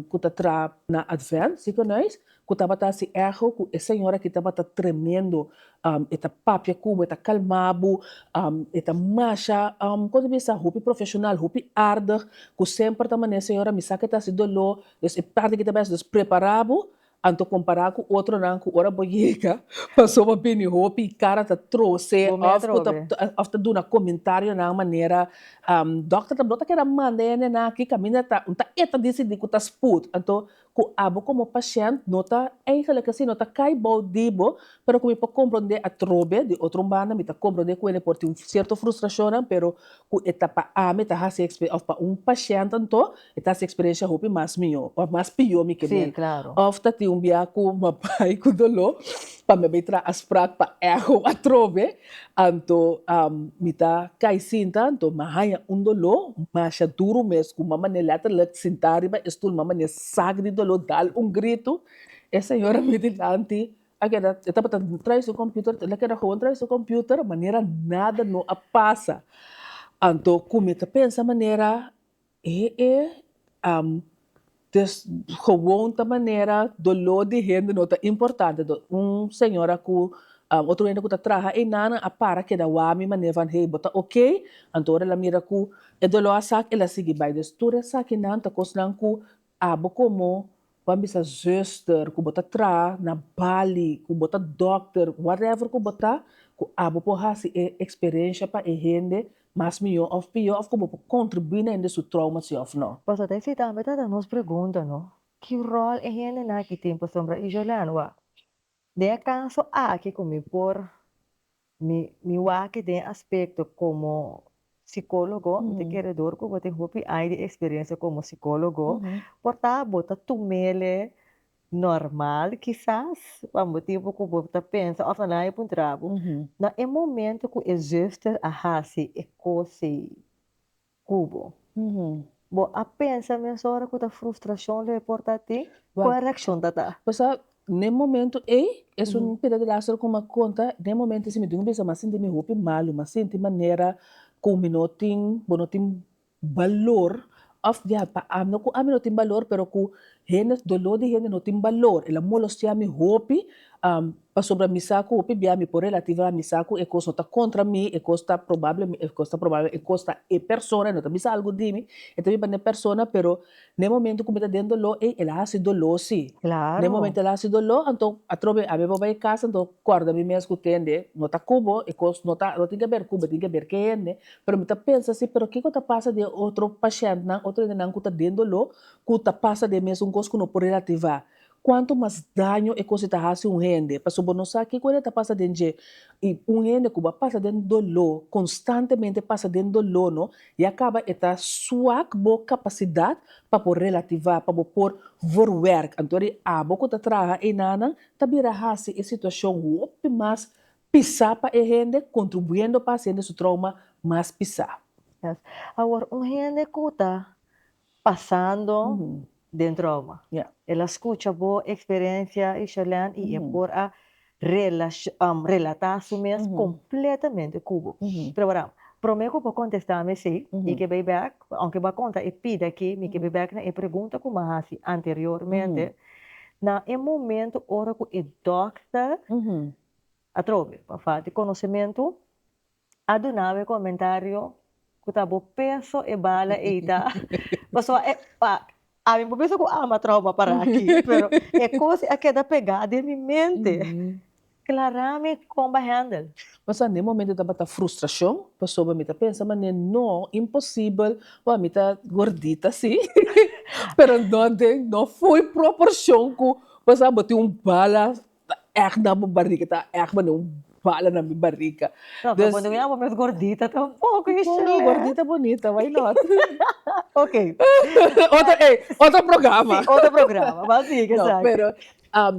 ku ta traha na Advent Ziekenhuis ku tabata hasi echo ku e señora aki tabata tremendo. E ta papia ku bo, e ta kalma bo, e ta masha kon ta bisa hopi profeshonal, hopi aardig ku semper ta manera señora mi sa ke ta hasi doló, dus e parti aki ta bai hasi dus prepará bo Anto kompará ku otronan ku ora bo yega pasobra bini hopi kara ta trose òf ku ta òf ta duna komentarionan manera dòkter ta no ta keda manda e hendenan aki kaminda ta un ta e ta disidí ku ta sput anto ku abo komo pashènt no ta eigenlik asina no ta kai bou di bo pero ku mi por komprondé atrobe di otro un banda mi ta komprondé ku hende por tin un sierto frustrashonnan pero ku e ta pa ami ta hasi òf pa un pashènt anto E ta hasi eksperensia hopi mas mihó òf mas pió mi ke men. Òf ta tin un bia ku mi a bai ku doló pa mi a bai traha afsprak pa echo atrobe, anto mi ta kai sinta anto mi a haña un doló masha duru mes ku mi a manera letterlijk sintá riba e stul mi a manera sak di doló dal un gritu. E señora mi dilanti a keda e tabata trae su computer el a keda gewoon trae su computer manera nada no a pasa. Anto ku mi ta pensa manera E e dus gewoon ta manera doló di hende no ta importante. Un señora ku otro hende ku ta traha einan a para keda wak mi manera van hey bo ta oke? Anto ora el a mira ku e doló a sak el a sigui bai. Dus tur esakinan ta kosnan ku abo komo Bo a bisa zuster ku bo ta traha na Bali, ku bo ta dòkter, whatever ku bo ta, ku abo por hasi e eksperensha pa e hende mas mihó òf pió òf ku bo por kontribuí na hende su trauma si òf no. Pasobra ta esei tambe ta ta nos pregunta no, ki ròl e hendenan aki tin pasobra Ijolan wak den e kaso aki ku mi por Mi mi wak den aspekto komo sikólogo, mi ta kere dor ku bo tin hopi aña di eksperensia komo sikólogo, por ta bo ta tum'ele normal kisas, pa motibu ku bo ta pensa òf nan a puntra bo, na e momento ku e zùster a hasi e kos ei, ku bo. Bo a pensa mesora ku ta frustrashon lo e por ta tin? Kua reakshon ta ta? Pasá n'e momento ei, esun pida di Lázaro ku mi a konta, n'e momento si mi tin ku bisa mi a sinti mi hopi malu, mi a sinti manera ku mi no tin, bo no tin balor, òf ya pa ami no ku ami no tin balor pero ku hende, doló di hende no tin balor. El a molestiá mi hopi, Pasobra mi sa ku hopi bia mi por relativa, mi sa ku e kos no ta kontra mi, e kos ta probable, e kos ta probable, e kos ta e persona, e no ta bisa algu di mi, e ta biba n'e persona, pero n'e momento ku mi ta den doló, ey, el a hasi doló si. N'e momento el a hasi doló, anto atrobe ami por bai kas, anto kòrda mi mes ku tende, no ta ku bo, e kos no ta, no tin ke ber ku bo, e tin ke ber ku e hende, pero mi ta pensa si, pero kiko ta pasa den otro pashèntnan, otro hendenan ku ta den doló, ku ta pasa den mesun kos ku no por relativa. Kuantu mas daño e kos ei ta hasi un hende, pasobra bo no sa kiko e ta pasa den dje. I un hende ku bo a pasa den doló, konstantemente pasa den doló no, ya kaba e ta swak bo kapasidat pa por relativá, pa bo por verwerk. Anto di abo ku ta traha einanan ta bira hasi e situashon hopi mas pisá pa e hende, kontribuyendo pa hasi hende su trauma mas pisá. Yes. Awor, un hende ku ta pasando den trauma. El a scucha bo experiencia Isherlene y e por a relata su mes completamente cu bo. Pero wara, prome cu bo contesta mi esey, mi ke bay bek, aunke bo a conta e pida aki, mi ke bay bek na e pregunta cu mi a haci anteriormente, na e momento ora cu e dokter atrobe, pa falta di conocemento, a duna bo e comentario. Ku ta bo peso e bala ei ta. Pasobra e ami por bisa ku ama trauma para aki, pero e kos a keda pegá den mi mente. Klará mi kon bo a handle. Pasobra na e momento tabata frustrashon, pasobra mi ta pensa manera no, imposibel, bo mi ta gordita si, pero no den no full proporshon ku pasobra bo tin un bala Ta ègt na bo barika, ta ègt manera un bala na mi barika. No, pero bo no mira bo mes gordita tampoco, Ishle. No, gordita bonita, why not? Ok. Otro, ey, otro programa. Sí, otro programa, ba sigui No, esaki. pero,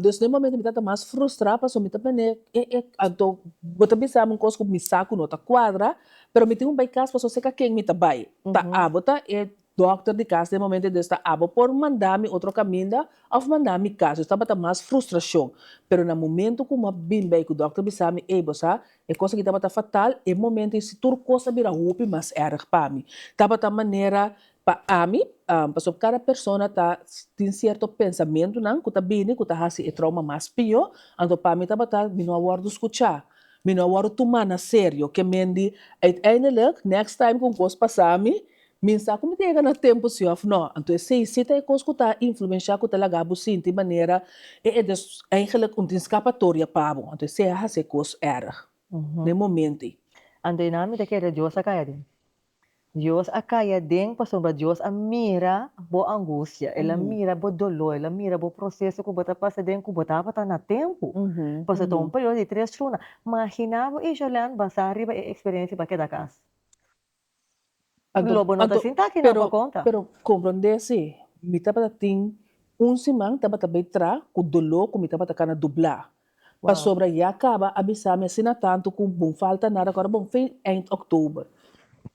dus na e momento mi tabata mas frustrá pasobra mi ta pone, e, e, anto bo ta bisa mi un kos ku mi sa ku no ta kuadra, pero mi tin ku bai kas pasobra seka ken mi ta bai. Ta abo ta e Dokter di kas den momento des ta abo por manda mi otro kaminda of manda mi kas. Dus tabata mas frustrashon. Pero na momento ku mi a bin bei ku dokter bisa mi, ey bo sa, e kos aki tabata fatal, e momento ei si tur kos a bira hopi mas erg pa mi. Tabata manera pa ami, pasobra kada persona ta tin sierto pensamentunan ku ta bini ku ta hasi e trauma mas pió, anto pa mi tabata mi no a wòrdu skuchá. Mi no a wòrdu tumá na serio. Ke men di uiteindelijk next time ku un kos pasa mi, Mi sa ku mi ta yega na tempu si òf nò. Anto esei si ta e kos ku ta influenshá ku ta laga bo sinti manera e e des eigenlijk un tin skapatoria pa bo. Anto esei a hasi e kos èrg na e momento ei. Anto einan mi ta kere Dios a kai aden. Dios a kai aden pasobra Dios a mira bo angustia, El a mira bo doló, El a mira bo proseso ku bo ta pasa aden ku bo tabata na tempu. Pasobra ta un periodo di tres luna. Magina bo Isholan basá riba e eksperensia pa keda kas. Anto, Lo bo no ta anto, sinta aki nan pero, pa konta. pero komprondé si, mi tabata tin un siman tabata bay tra ku doló ku mi tabata kana dublá. Wow. Pasobra ya kaba a bisa mi asina tantu ku bon falta nada ku ora bon fin eind oktober.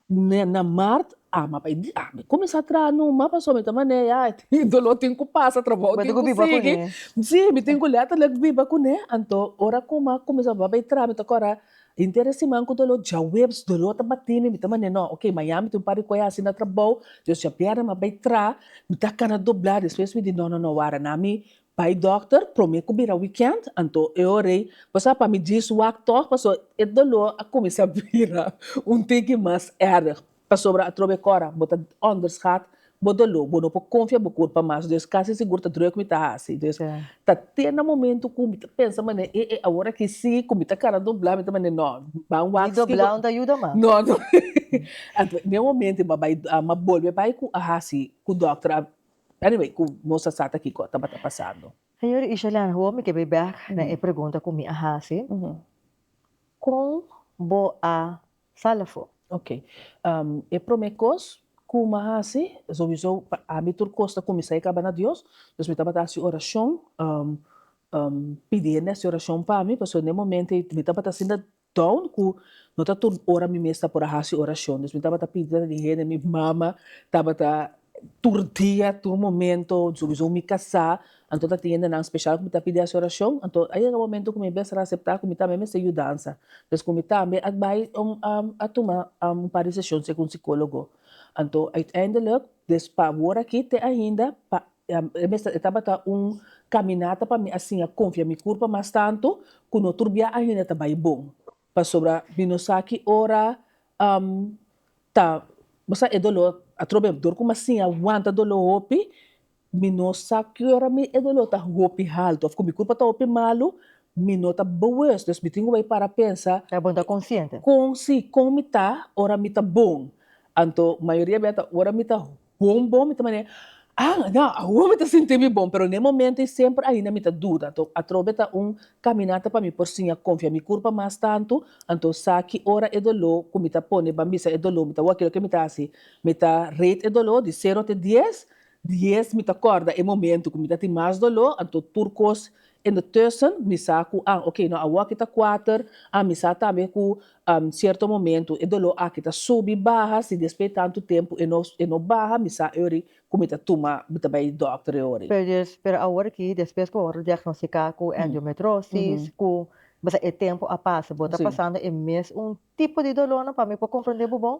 Na, na mart a mi a bay di a mi kuminsá traha numa pasobra mi ta manera ya e doló tin ku pasa, trabou Bo tin tin ku ku biba sigui. kuné. Sí, mi tin ku lèterlik biba kuné. Anto ora ku mi a kuminsá bay traha mi ta kòrda Henter e siman ku doló djaweps doló ta bati mi, mi ta manda no, ok mañana mi tin un par di koe hasi na trabou, dus djabièrnè mi a bai tra, mi ta kana doblá, despues mi di no no no wara na mi bai dòkter promé ku bira wikènt, anto e ora ei bo sa pa mi djis wak tòg pasobra e doló a kuminsá bira un tiki mas èrg. Pasobra atrobe kora bo ta onderschat bo doló, bo no por konfia bo kurpa mas, dus kasi sigur ta druk mi ta hasi. Dus ta te na momento ku mi ta pensa manera e e awor aki si ku mi ta kara doblá mi ta manera no ban wak Ni doblá no ta yuda mas. No no anto den momento mi a bai mi a bolbe bai ku a hasi ku dòkter a anyway ku nos a sa ta kiko tabata pasando. Señor Ishalan, awor mi ke bai bèk na e pregunta ku mi a hasi, kon bo a Sal afó. Ok. E promé kos ku mi a hasi, souiso pa ami tur kos ta kuminsá i kaba na Dios, dus mi tabata hasi orashon, pidi hende hasi orashon pa mi, pasobra na e momento ei mi tabata asina down ku no ta tur ora mi mes ta por a hasi orashon. Dus mi tabata pidi di hende, mi mama tabata Tur dia, tur momento, souiso mi kasá, anto ta tin hendenan speshal ku mi ta pidi hasi orashon, anto a yega momento ku mi mester aseptá ku mi tambe mester yudansa. Pues ku mi tambe a bai a tuma un par di seshon segun sikólogo. Anto uiteindelijk, des pa awor aki te ainda, pa e mester e tabata un kaminata pa mi a siña konfia mi kurpa mas tantu ku no tur bia ainda ta bai bon. Pasobra mi no sa ki ora ta, bo sa e doló atrobe dor ku mi a siña wanta doló hopi, mi no sa ki ora mi e doló ta hopi haltu òf ku mi kurpa ta hopi malu, mi no ta bewust. Dus mi tin ku bai para pensa. Ya bo no ta konsiente. Kon si, kon mi ta ora mi ta bon. Anto mayoria bia ta ora mi ta Bon bon mi ta manera, ah no, awor mi ta sinti mi bon, pero n'e momento ei semper ainda mi ta duda. Anto atrobe ta un caminata pa mi por siña confia mi curpa mas tantu, anto sa ki ora e doló cu mi ta pone ban bisa e doló, mi ta wak loke mi ta haci, mi ta rate e doló di cero te dies, dies mi ta corda e momento cu mi ta tin mas doló, anto tur cos in de tussen mi sa cu ah ok no awor aki ta cuater, ah mi sa tambe cu Cierto momento e dolor aki ta subi baha, si despues tanto tempo e no e no baha mi sa eori cu mi ta tuma mi ta bay dokter eori. Pero dus, pero awor aki despues cu bo worde diagnostica cu endometrosis, cu basa e tempo a pasa, bo ta pasando e mes un tipo di dolornan pa mi por comprende bo bon?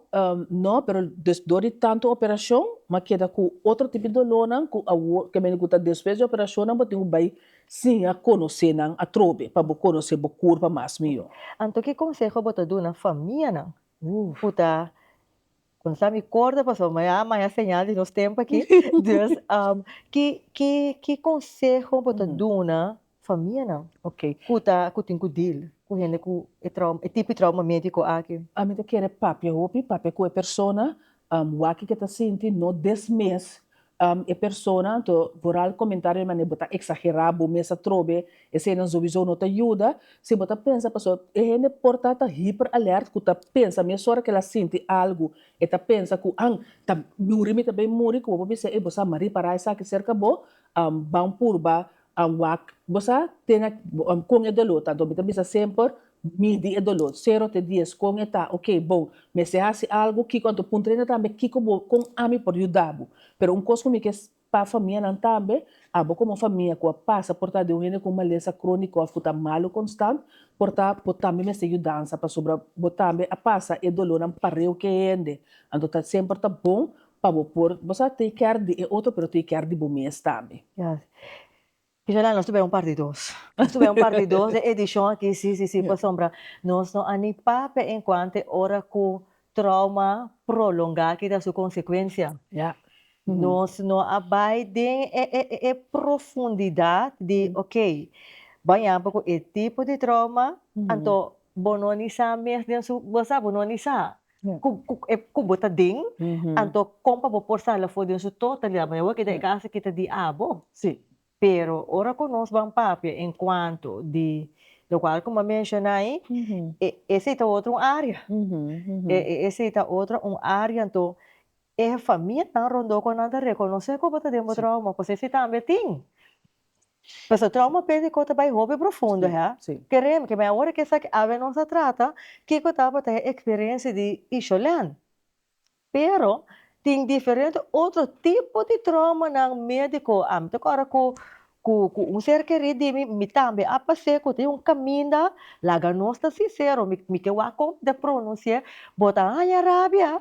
No, pero dus door di tanto operacion mi a keda cu otro tipo di dolornan cu awor ke mende cu ta despues di operacionnan bo tin cu bay Siña konosé nan atrobe pa bo konosé bo kurpa mas mihó. Anto ki konseho bo ta duna famianan ku ta Kon sa mi korda pasobra mi a maya señal di nos tempu aki. Dus ki ki ki konseho bo ta duna famianan ku ta ku tin ku deal ku hende ku e trauma e tipo di trauma mediko aki? Ami ta kere papia hopi, papia ku e persona, wak ke ta sinti, no desmes e persona, anto vooral comentario di manera bo ta exagera bo mes atrobe, eseinan sowiso no ta yuda, si bo ta pensa pasobra e hende por ta ta hyper alert ku ta pensa mesora ku el a sinti algu e ta pensa ku an ta muri mi ta bay muri ku bo por bisa ey bo sa mari para esaki serka bo ban purba wak bo sa tene kon e dolor ta anto mi ta bisa semper Midi e dolor, sero te dies, kon e ta, ok, bon, mester hasi algu, kiko, anto puntra tambe kiko bo, kon ami por yuda bo. Pero un kos ku mi ke pa famianan tambe, abo komo famia ku a pasa por ta den un hende ku un malesa kroniko òf ku ta malu konstant, por ta bo tambe mester yudansa pasobra bo tambe a pasa e dolornan pareu ku e hende. Anto ta semper ta bon pa bo por, bo sa take care di e otro pero take care di bo mes tambe. Yes. Gisela, nos ta bai un parti dos. Nos ta bai un parti dos den edishon aki, si, si, si, pasobra nos no a ni papia enkuanto e ora ku trauma prolongá kita su konsekuensia. Nos no a bai den e e e profundidat di oke, baña bo ku e tipo di trauma, anto bo no ni sa mes den su, bo sa bo no ni sa. Ku ku e ku bo ta den, anto kon pa bo por sali afó den su totalidad? Bo awor kita e kas aki ta di abo. Sí. Pero ora ku nos ban papia en kuanto di lokual ku mi a menshoná ei, e esei ta otro un área. E esei ta otro un área, anto e famianan rondó ku nan ta rekonosé ku bo ta den bo trauma, pasobra esei tambe tin. Pasobra trauma pédico ta bai hopi profundo, hè? Kerem ke mi awor ke esaki awe nos a trata kiko tabata e eksperensia di Isholen. Pero tin diferente otro tipo di traumanan médiko. Ami ta kòrda ku ku ku un ser kerí di mi, mi tambe a pas'é ku tin un kaminda, laga nos ta sinsero, mi mi ke wak kon ta pronunsi'é, bo ta haña rabia.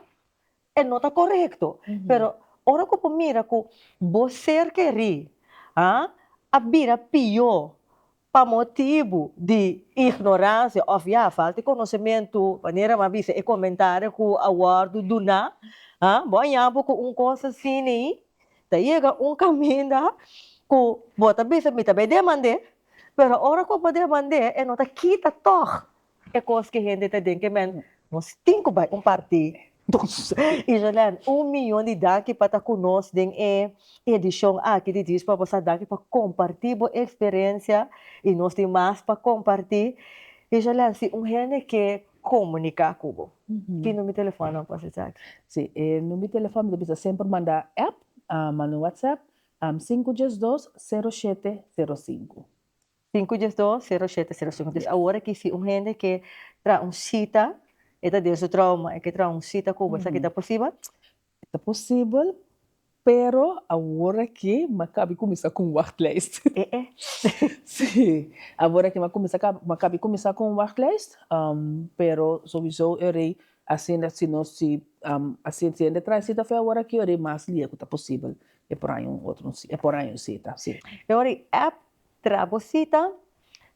E no ta korekto. Pero ora ku bo mira ku bo ser kerí a a bira pió pa motibu di ignoransia òf ya falta di konosementu, manera mi a bisa e komentario ku a wòrdu duná, bo a ña bo ku un kos asina ei ta yega un kaminda ku bo ta bisa mi ta bai demand'é, pero ora ku bo demand'é e no ta kita tòg. E kos ke hende ta den ke men nos tin ku bai un parti dos. Isolèn, un miyon di danki pa ta ku nos den e edishon aki di Djis pa bo sa. Danki pa kompartí bo eksperensia i nos tin mas pa kompartí. Isolèn, si un hende ke komuniká ku bo, ki number di telefòn nan por hasi esaki? Si, e number di telefòn mi ta bisa semper manda app, manda un whatsapp, sinku diesdos, sero shete, sero sinku. 5 12 0 7 0 5. Dus awor aki si un hende ke traha un sita, e ta den su trauma, e ke traha un sita ku bo, esaki ta posibel? Ta posibel, pero awor aki mi a kabi kuminsá ku un wachtlijst. E e. Si, awor aki mi a kuminsá mi a kabi kuminsá ku un wachtlijst, pero souiso e rei asina si nos si asina si hende traha e sita fe awor aki e rei mas lia ku ta posibel e por haña un otro e por haña un sita, si. E ora e app Tra bo sita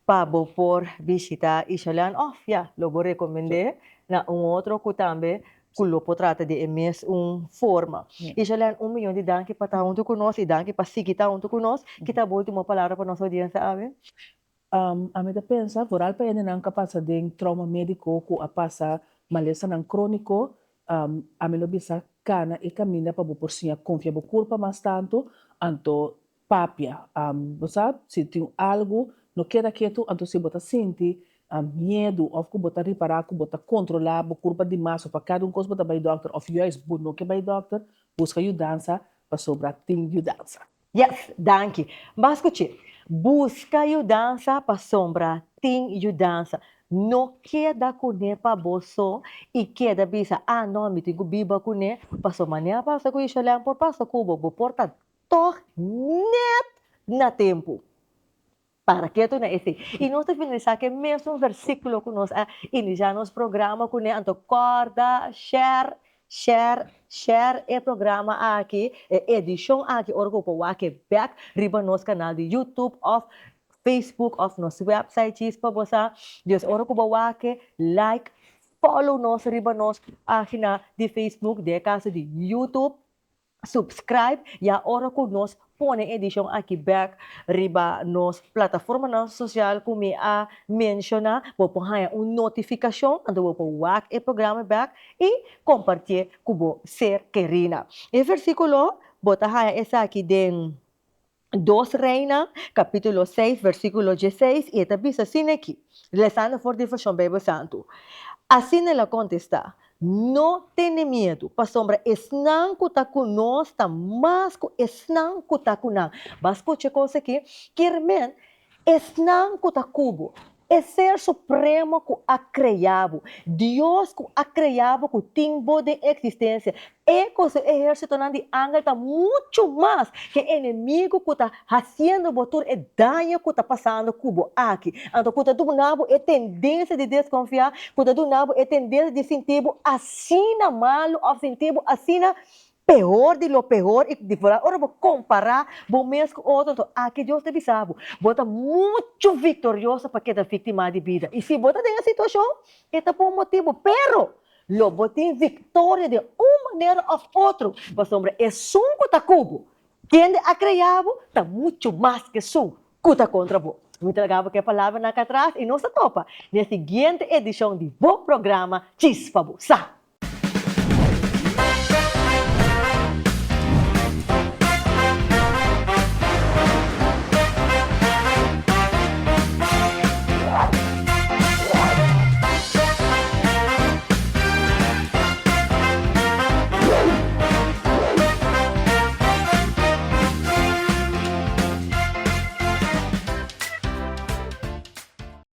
pa bo por bishita Ishalan of ya lo bo recomende na un otro cu tambe cu lo por trata di e mes un forma. Ishalan un miyon di danki pa ta hunto cu nos y danki pa sigui ta hunto cu nos. Ki ta bo ultimo palabra pa nos audiencia awe? Ami ta pensa vooral pa hendenan cu a pasa den trauma medico cu a pasa malesanan cronico, ami lo bisa cana e caminda pa bo por siña confia bo curpa mas tanto, anto Papia. Bo sa, si tin algu, no keda ketu, anto si bo ta sinti miedu òf ku bo ta ripará ku bo ta kontrolá bo kurpa dimas òf pa kada un kos bo ta bai dòkter òf juist bo no ke bai dòkter, buska yudansa pasobra tin yudansa. Yes, danki. Bo a skuch'é. Buska yudansa pasobra tin yudansa. No keda kuné pa bo so i keda bisa, ah no, mi tin ku biba kuné, pasobra manera pasa ku Ishalèn por pasa ku bo. Bo por ta Tòg nèt na tempu. Para ketu na esei. I nos ta finalisá ku e mesun versíkulo ku nos a inisiá nos programa kuné, anto kòrda share, share, share e programa aki, e edishon aki ora ku bo por wak e bèk riba nos kanal di YouTube òf Facebook òf nos wèpsait djis pa bo sa. Dios ora ku bo wak e, like. Follow nos riba nos pagina di Facebook, den e kaso di YouTube. Subscribe ya ora ku nos pone e edishon aki bek riba nos plataformanan sosial ku mi a menshoná, bo por haña un notifikashon, anto bo por wak e programa bek i kompartié ku bo ser kerina. E versíkulo bo ta haña esaki den Dos Reina, kapítulo seis, versíkulo dieseis, i e ta bisa asina aki, lesando for di Vershon Beibel Santu, Asina el a kontestá, No tene miedu, pasobra esnan ku ta ku nos ta mas ku esnan ku ta ku nan. Bo a skucha e kos aki? Kier men, Esnan ku ta ku bo, e Ser Supremo ku a krea bo, Dios ku a krea bo ku tin bo den eksistensia, e ku su ehérsitonan di angel ta muchu mas ku e enemigu ku ta hasiendo bo tur e daño ku ta pasando ku bo aki. Anto ku ta duna bo e tendensia di deskonfiá, ku ta duna bo e tendensia di sinti bo asina malu òf sinti bo asina Peor di lo peor i di foral ora bo kompará bo mes ku otro anto aki Dios ta bisa bo, bo ta muchu viktorioso pa keda víktima di bida i si bo ta den e situashon e ta pa un motibu pero lo bo tin viktoria den un manera òf otro pasobra esun ku ta ku bo kende a krea bo ta muchu mas ku esun ku ta kontra bo. Mi ta laga bo ku e palabranan akí atras i nos ta topa den e siguiente edishon di bo programa Chispa Bo Sa.